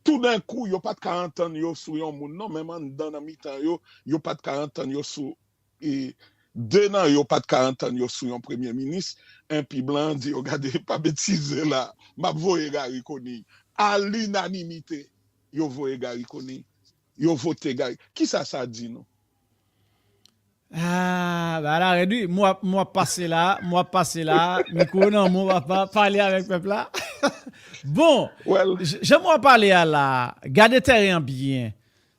toudenkou, yo pa t ka antann yo sou yon moun, non, menm anndan nan mitan yo, yo pa t ka antann yo sou, e, de nan yo pa t ka antann yo sou yon premye minis, enpi blan an di yo, gade, pa betize la, m ap voye Garry Conille. A linanimite, yo voye Garry Conille. Yo vote Garry. Kisa sa di nou? Ah, ba la rèd wi, mwen ap pase la, mwen ap pase la, mikwo nan men w papa, pale avèk pèp la. Bon, Well, j- jan mwen ap pale a la, gade tèren an byen.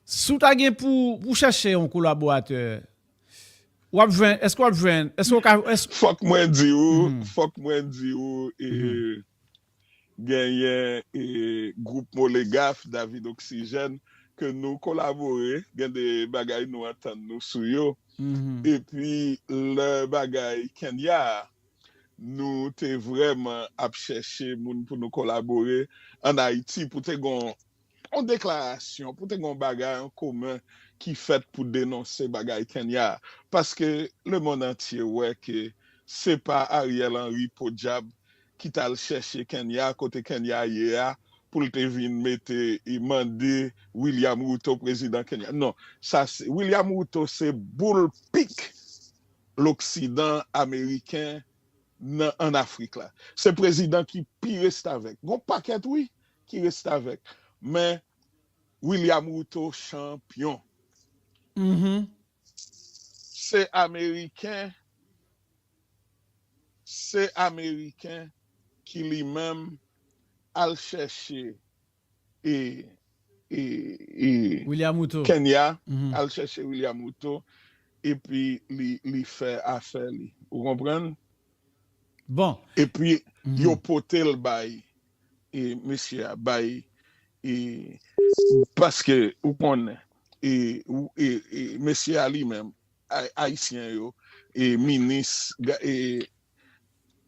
Si w ta gen pou, pou chèche yon kolaboratè, w ap jwenn, èske w ap jwenn, èske w ka, èske, fòk mwen di ou, fòk mwen di ou, e, genyen, e, gwoup Molegaf, David Oxygène, ke nou kolabore, gen de bagay nou antann nou sou yo. Mhm. Epi lè bagay Kenya a, nou te vrèman ap chèche moun pou nou kolabore ann Ayiti, pou te gon yon deklarasyon, pou te gon bagay an komen ki fèt pou denonse bagay Kenya a. Paske lemonn antye wè ke se pa Ariel Henry podyab ki t al chèche Kenya kote Kenya ye a, pou l te vin mete e mande William Ruto, prezidan Kenya. Non, sa se, William Ruto se boul pik loksidan ameriken nan, ann Afrik la. Se prezidan ki pi restavèk. Gon pakèt, wi, ki restavèk. Men William Ruto chanpyon. Mhm. Se ameriken, se ameriken ki li menm al chèche e, e, e William Ruto. Kenya, Mhm. al chèche William Ruto, epi li, li fè afè li. Ou konprann? Bon, Epi Mhm. yo pote l bay e mesye a, bay e paske ou konnen e, ou- e, e mesye a li menm, Ay- Ayisyen yo, e minis ga- e,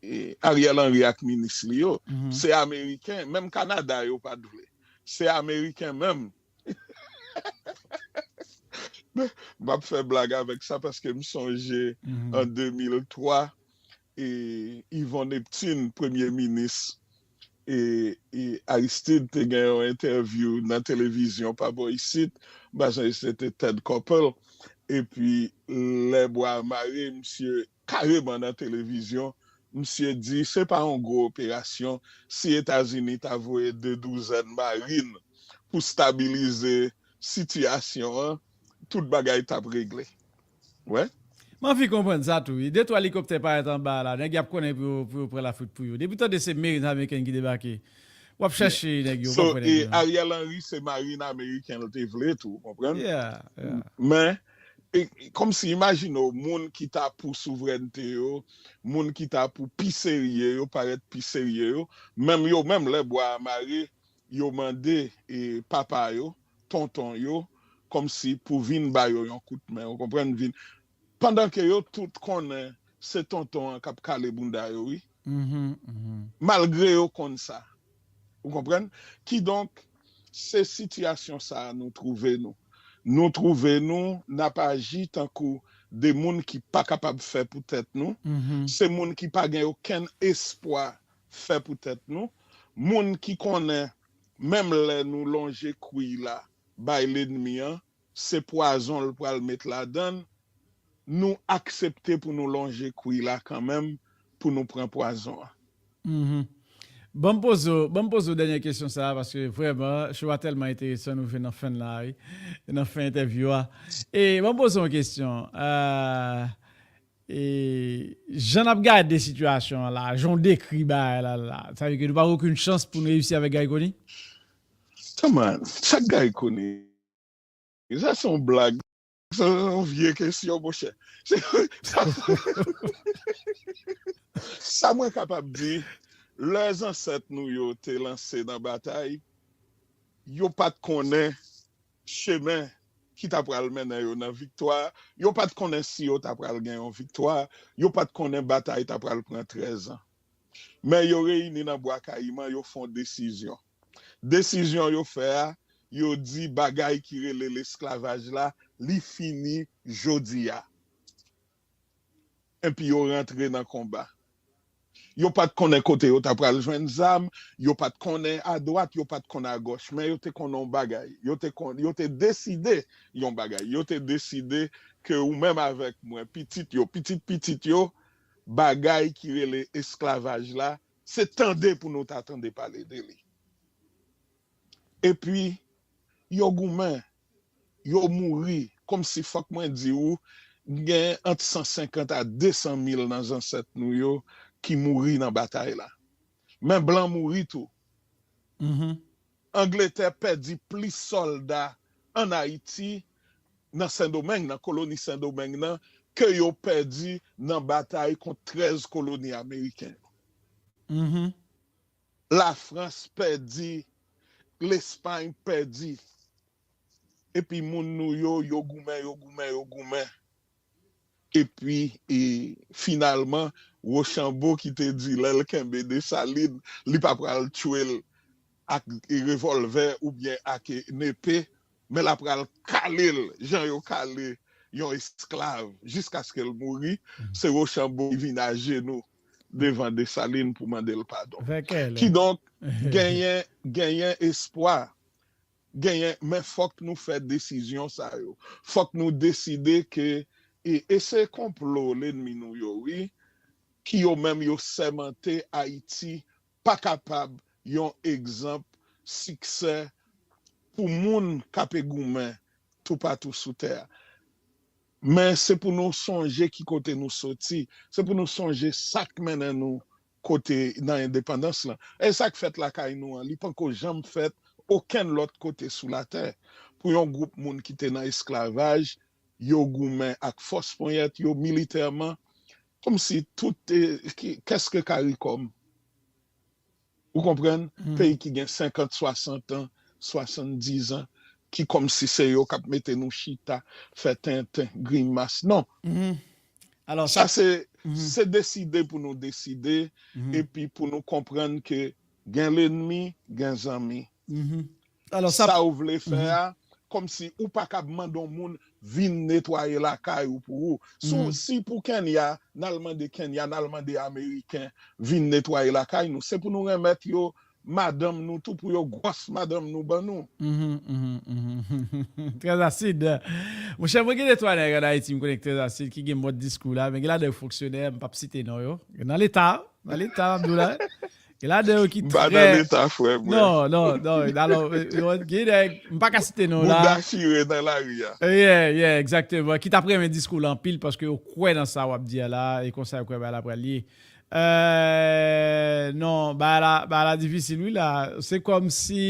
e Ariel Henry ak minis li yo, Mhm. se ameriken, menm Kanada yo pa t vle. Se ameriken menm. M ap fè blag avèk sa paske m sonje Mhm. an de mil twa, e Yvon Neptune, premye minis, e, e Aristide te gen yon entèvyou nan televizyon pa bò isit, m pa sonje se te Ted Koppel, epi lè bwa mare, misye kareman nan televizyon, misye di se pa yon gwo operasyon, si Etazini ta voye de douzèn marin pou stabilize sitiyasyon an, tout bagay t ap regle. Wè. M anvi konprann sa tou wi. De twa elikoptè parèt anba a la, nèg y ap konnen pou yo, pou yo pran lafwit pou yo. Depi w tande se marine amerikèn ki debake, w ap chèche nèg yo, w So, pa wè nèg e yo. Ariel Henry se marin ameriken l te vle tou, konprann? Yeah, yeah. Men, e, kòmsi imajine w, moun ki ta pou souvrènte yo, moun ki ta pou pi serye yo, parèt pi serye yo, menm yo menm lè bwa a mare, yo mande e papa yo, tonton yo, kòmsi pou vin ba yo yon kout men, ou konprann, vin. Pandan ke yo tout konnen se tonton an k ap kale bounda yo, wi. Mhm, mhm. Malgre yo konn sa. Ou konprann? Kidonk, se sitiyasyon sa a nou twouve nou. Nou twouve nou, n ap aji tankou de moun ki pa kapab fè pou tèt nou. Mhm. Se moun ki pa gen okenn espwa fè pou tèt nou. Moun ki konnen, menm lè nou lonje kwi la bay lènmi an, se pwazon l pral met ladan l, nou aksepte pou nou lonje kwi la kanmenm, pou nou pran pwazon an. Mhm. Ban m poze w, ban m poze w dènye kesyon sa a, paske vrèman, show a tèlman enteresan, nou rive nan fen l la, wi. Nan fen entèvyou a. E ban m poze w yon kesyon. Ah, e, jan n ap gade sitiyasyon an la, jan w dekri bagay la la, sa vle di ke nou pa gen okenn chans pou nou reyisi avèk Garry Conille? Come on, sa Garry Conille? Sa se yon blag. Se yon vye kesyon, monchè. Se- Sa, sa mwen kapab di, lè zansèt nou yo te lanse nan batay, yo pa t konnen chemen ki ta pral mennen yo nan viktwa. Yo pa t konnen si yo ta pral gen yon viktwa. Yo pa t konnen batay ta pral pran trèz an. Men yo reyini nan Bwa Kayiman, yo fè yon desizyon. Desizyon yo fè a, yo di bagay ki rele lesklavaj la, li fini jodi a. Epi yo rantre nan konba. Yo pa t konnen kote yo ta pral jwenn zam, yo pa t konnen adwat, yo pa t konn agòch, men yo te konnen yon bagay. Yo te kon, yo te deside yon bagay. Yo te deside ke ou menm avèk mwen, pitit yo, pitit pitit yo, bagay ki rele esklavaj la, se tande pou nou ta tande pale de li. Epi, yo goumen, yo mouri, kòmsi fòk mwen di ou, gen ant san senkant a de san mil nan zansèt nou yo ki mouri nan batay la. Men blan mouri tou. Angletè pèdi plis sòlda ann Ayiti, nan Sendomeng, nan koloni Sendomeng nan, ke yo pèdi nan batay kont trèz koloni ameriken yo. Lafrans pèdi, Lespay pèdi. Epi moun nou yo, yo goumen, yo goumen, yo goumen. Epi, e, finalman, Wochanbo ki te di lè l kenbe Desalin, li pa pral tchwe l ak revòlvè oubyen ak nepe, men l ap pral kale l, jan yo kale yon esklav, jiskaske l mouri, se Wochanbo ki vin ajenou devan Desalin pou mande l padon. Kidonk, genyen, genyen espwa, genyen, men fòk nou fè desizyon sa yo. Fòk nou deside ke, e, e se konplo lènmi nou yo, wi, ki yo menm yo sèmante Ayiti pa kapab yon egzanp siksè pou moun k ape goumen toupatou sou tè a. Men se pou nou sonje ki kote nou soti, se pou nou sonje sa k mennen nou kote nan endepandans lan. E sa k fèt lakay nou an, li panko janm fèt okenn lòt kote sou latè. Pou yon gwoup moun ki te nan esklavaj, yo goumen ak fòs ponyèt yo militèman, kòmsi tout, e, ki, qu'est-ce que CARICOM? Ou konprann? Peyi ki gen senkant, swasant an, swasanndiz an, ki kòmsi se yo k ap mete nou chita, fè tenten, grimas. Non. Sa se, se deside pou nou deside, epi pou nou konprann ke gen lènmi, gen zanmi. Sa ou vle fè a, kòmsi ou pa kab mande yon moun vin netwaye lakay ou pou ou. Si, si pou Kenya, n al mande Kenya, n al mande Ameriken vin netwaye lakay nou, se pou nou renmèt yo madanm nou tou, pou yo gwòs madanm nou ban nou. Très acide. Monchè, mwen gen de twa nèg ann Ayiti, m konnen ki très acide, ki gen mòd diskou la, men gen ladan yo fonksyonè, m p ap site non yo. Nan leta, nan leta, m ap di w la. Gen ladan yo ki trè... M pa nan leta, frè mwen. Non, non, non. Alò, gen nèg, m pa ka site non la. Bouda chire nan lari a. Yeah, yeah, egzakteman. Ki t ap renmen diskou la anpil, paske yo kwè nan sa w ap di a la, e konsa yo kwè bagay la pral ye. Euh, non, bagay la, bagay la difisil wi la. Se kòmsi,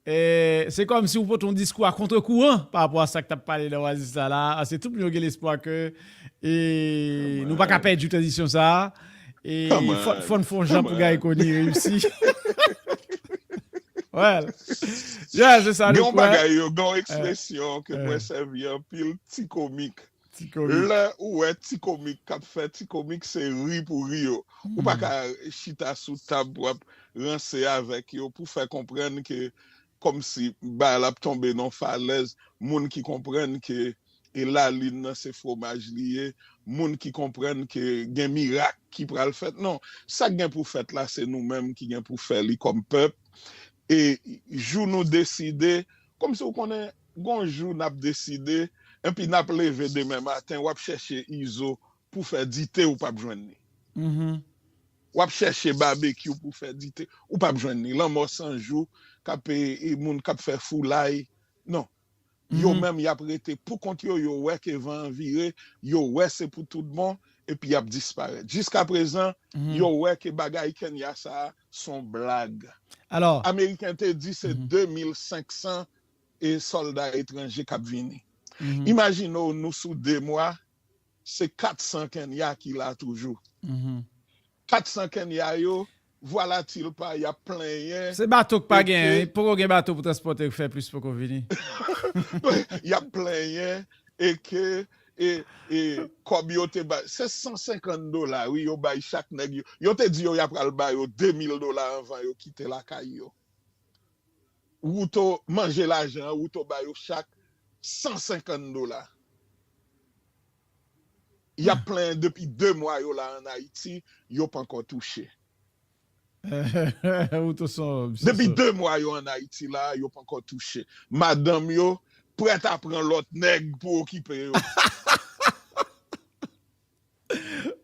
eh, se kòmsi ou pote yon diskou a kontre-kouran pa rapò a sa k t ap pale nan Oasis la la. Paske tout moun yo gen lespwa ke, eh, nou pa ka pèdi tranzisyon sa a. E fò, fò n fè yon jan pou Garry Conille reyisi. Well, yeah, se sa nou kwè. Gen yon bagay yo, gen yon ekspresyon ke mwen sèvi anpil, ti komik. Lè ou wè ti komik k ap fè ti komik, se ri pou ri yo. Ou pa ka chita sou tab pou ap ranse avèk yo, pou fè konprann ke kòmsi bagay la ap tonbe nan falèz, moun ki konprann ke e lalin nan se fwomaj li ye, moun ki konprann ke gen mirak ki pral fèt. Non, sa k gen pou fèt la, se nou menm ki gen pou fè li kòm pèp. E jou nou deside, kòmsi w konnen, gon jou n ap deside, enpi n ap leve demen maten, w ap chèche Izo pou fè dite, ou p ap jwenn li. W ap chèche Babekyou pou fè dite, ou p ap jwenn li. Lanmò San Jou, k ap, e, e, moun k ap fè foulay. Non. Yo menm, y ap rete pou kont yo, yo wè ke van an vire, yo wè se pou tout bon, epi y ap disparèt. Jiskaprezan, yo wè ke bagay Kenya sa a s on blag. Ameriken te di se de mil senk san e sòlda etranje k ap vini. Imajine w, nou sou de mwa, se kat san Kenya ki la toujou. Kat san Kenya yo, vwalatilpa, y ap plenyen. Se bato k pa gen, poko gen bato pou transpòte, k fè plis poko vini. Y ap plenyen e ke e, e kòb yo te bay, se san senkant dola, wi, yo bay chak nèg yo. Yo te di yo y ap pral ba yo de mil dola anvan yo kite lakay yo. Ruto manje lajan an, Ruto ba yo chak san senkant dola. Y ap plenyen depi de mwa yo la ann Ayiti, yo pankò touche. Ruto se yon, se, depi de mwa yo ann Ayiti la, yo pankò touche. Madanm yo prèt a pran lòt nèg pou okipe yo.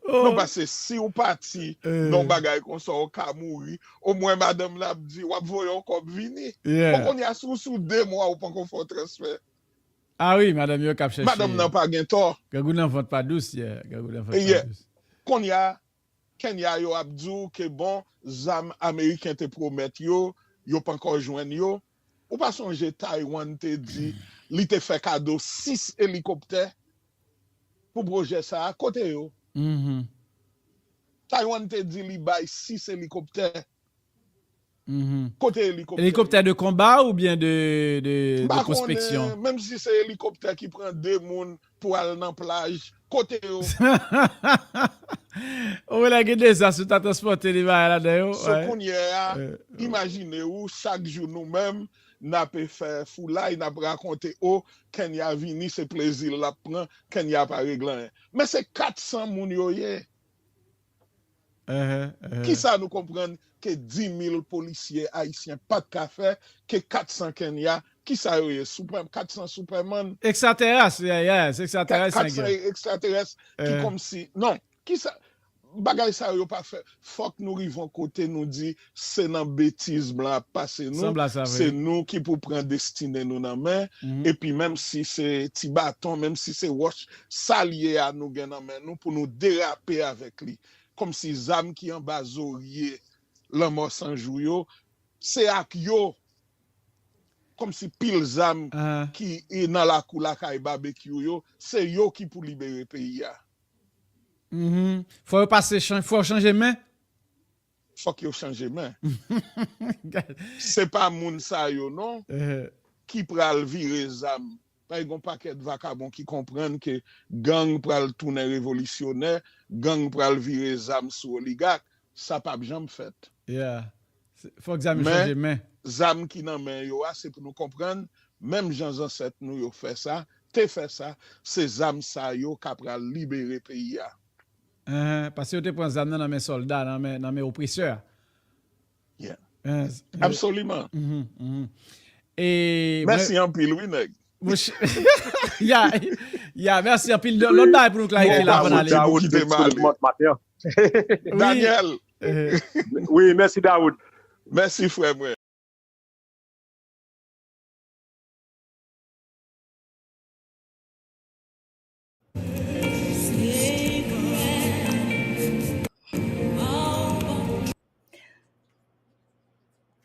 Non, paske si w pati nan yon bagay konsa, w ka mouri. Omwen madanm la ap di, w ap voye yon kòb vini. Bon, kounye a, si w sou de mwa, ou poko fè yon transfè. Ah wi, madanm yo k ap chèche. Madanm nan pa gen tò. Grangou nan vant pa dous, yeah. Grangou nan vant pa dous. Kounye a, Kenya yo ap di w ke bon, zam ameriken te pwomèt yo, yo pankò jwenn yo. Ou pa sonje Taiwan te di li te fè kado sis elikoptè pou pwojè sa a? Kote yo? Taiwan te di li bay sis elikoptè. Kote elikoptè yo? Elikoptè de konba oubyen de, de, de pwospeksyon? M pa konnen, menm si se elikoptè ki pran de moun pou al nan plaj, kote yo? Ou wè la gen dezas, ou ta transpòte li bagay ladan yo. So, kounye a, imajine ou, chak jou nou menm, n ape fè foulay, n ap rakonte, o, Kenya vini, se plezi l ap pran, Kenya pa regle anyen. Men se kat san moun yo ye. Kisa nou konprann ke di mil polisye ayisyen pa t ka fè, ke kat san Kenya, kisa yo ye? Kat san Superman? Ekstraterès, yeah, yeah, se ekstraterès. Kat san ekstraterès ki kòmsi, non, kisa, bagay sa yo pa fè. Fòk nou rive yon kote nou di, se nan betiz blan ap pase nou, se nou ki pou pran destine nou nan men, epi menm si se ti baton, menm si se wòch, sa l ye a nou gen nan men nou pou nou derape avèk li. Kòmsi zam ki anba zorye Lanmò San Jou yo, se ak yo, kòmsi pil zam ki nan lakou lakay Babekyou yo, se yo ki pou libere peyi a. Fò yo pase, fò yo chanje men. Fòk yo chanje men. Se pa moun sa yo non ki pral vire zam. Pa gen yon pakèt vakabon ki konprann ke gang pral tounen revolisyonè, gang pral vire zam sou oligak, sa p ap janm fèt. Yeah. Fòk zam yo chanje men. Men zam ki nan men yo a, se pou nou konprann, menm jan zansèt nou yo fè sa, te fè sa, se zam sa yo k ap pral libere peyi a. Paske yo te pran zam nan nan men sòlda, nan men, nan men opresè a. Yeah. Absoliman. Mèsi anpil wi nèg. Ya, ya, mèsi anpil. Lòt bagay pou nou klarifye la avan n ale. Daniel. Wi, mèsi Dawoud. Mèsi frè mwen.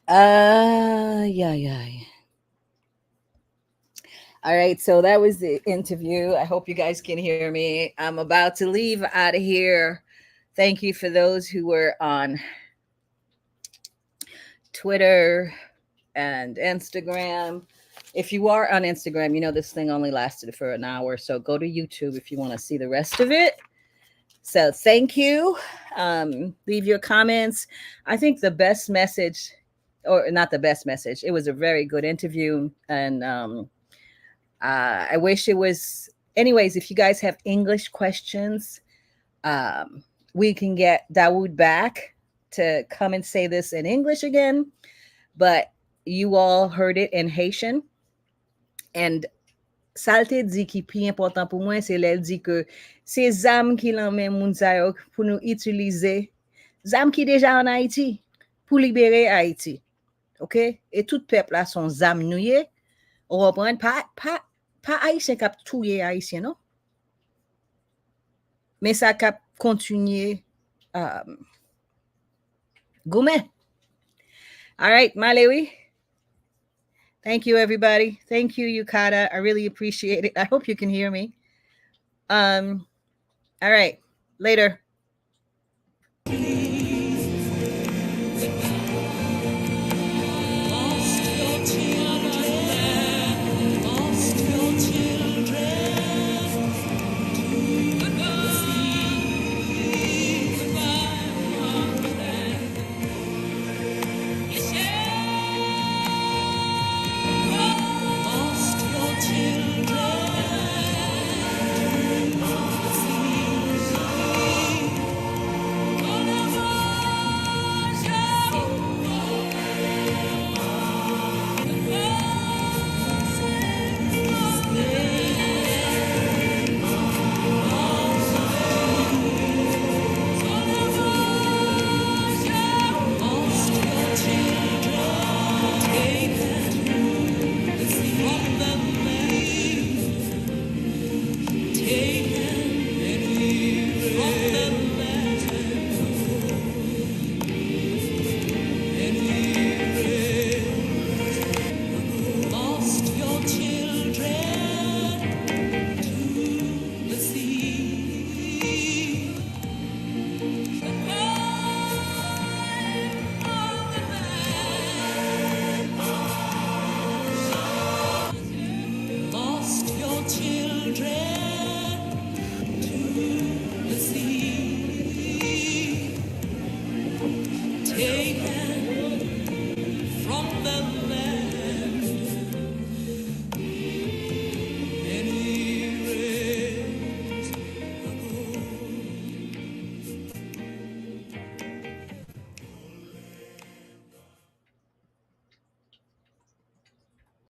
Ay, ay, ay. All right, so that was the interview. I hope you guys can hear me. I'm about to leave out of here. Thank you for those who were on Twitter and Instagram. If you are on Instagram, you know this thing only lasted for an hour. So go to YouTube if you want to see the rest of it. So thank you. Um, leave your comments. I think the best message, or not the best message, it was a very good interview. And um, uh, I wish it was, anyways, if you guys have English questions, um, we can get Dawood back to come and say this in English again, but you all heard it in Haitian. And sa l te di ki pi enpòtan pou mwen, se lè l di ke se zam ki lan men moun sa yo pou nou itilize, zam ki deja ann Ayiti, pou libere Ayiti. Oke? E tout pèp la se yon zam nou ye. Ou konprann? Pa, pa, pa Ayisyen k ap touye Ayisyen, non. Men sa k ap kontinye, um, goumen. All right, m ale wi. Thank you, everybody. Thank you, Yukata. I really appreciate it. I hope you can hear me. Um, all right. Later.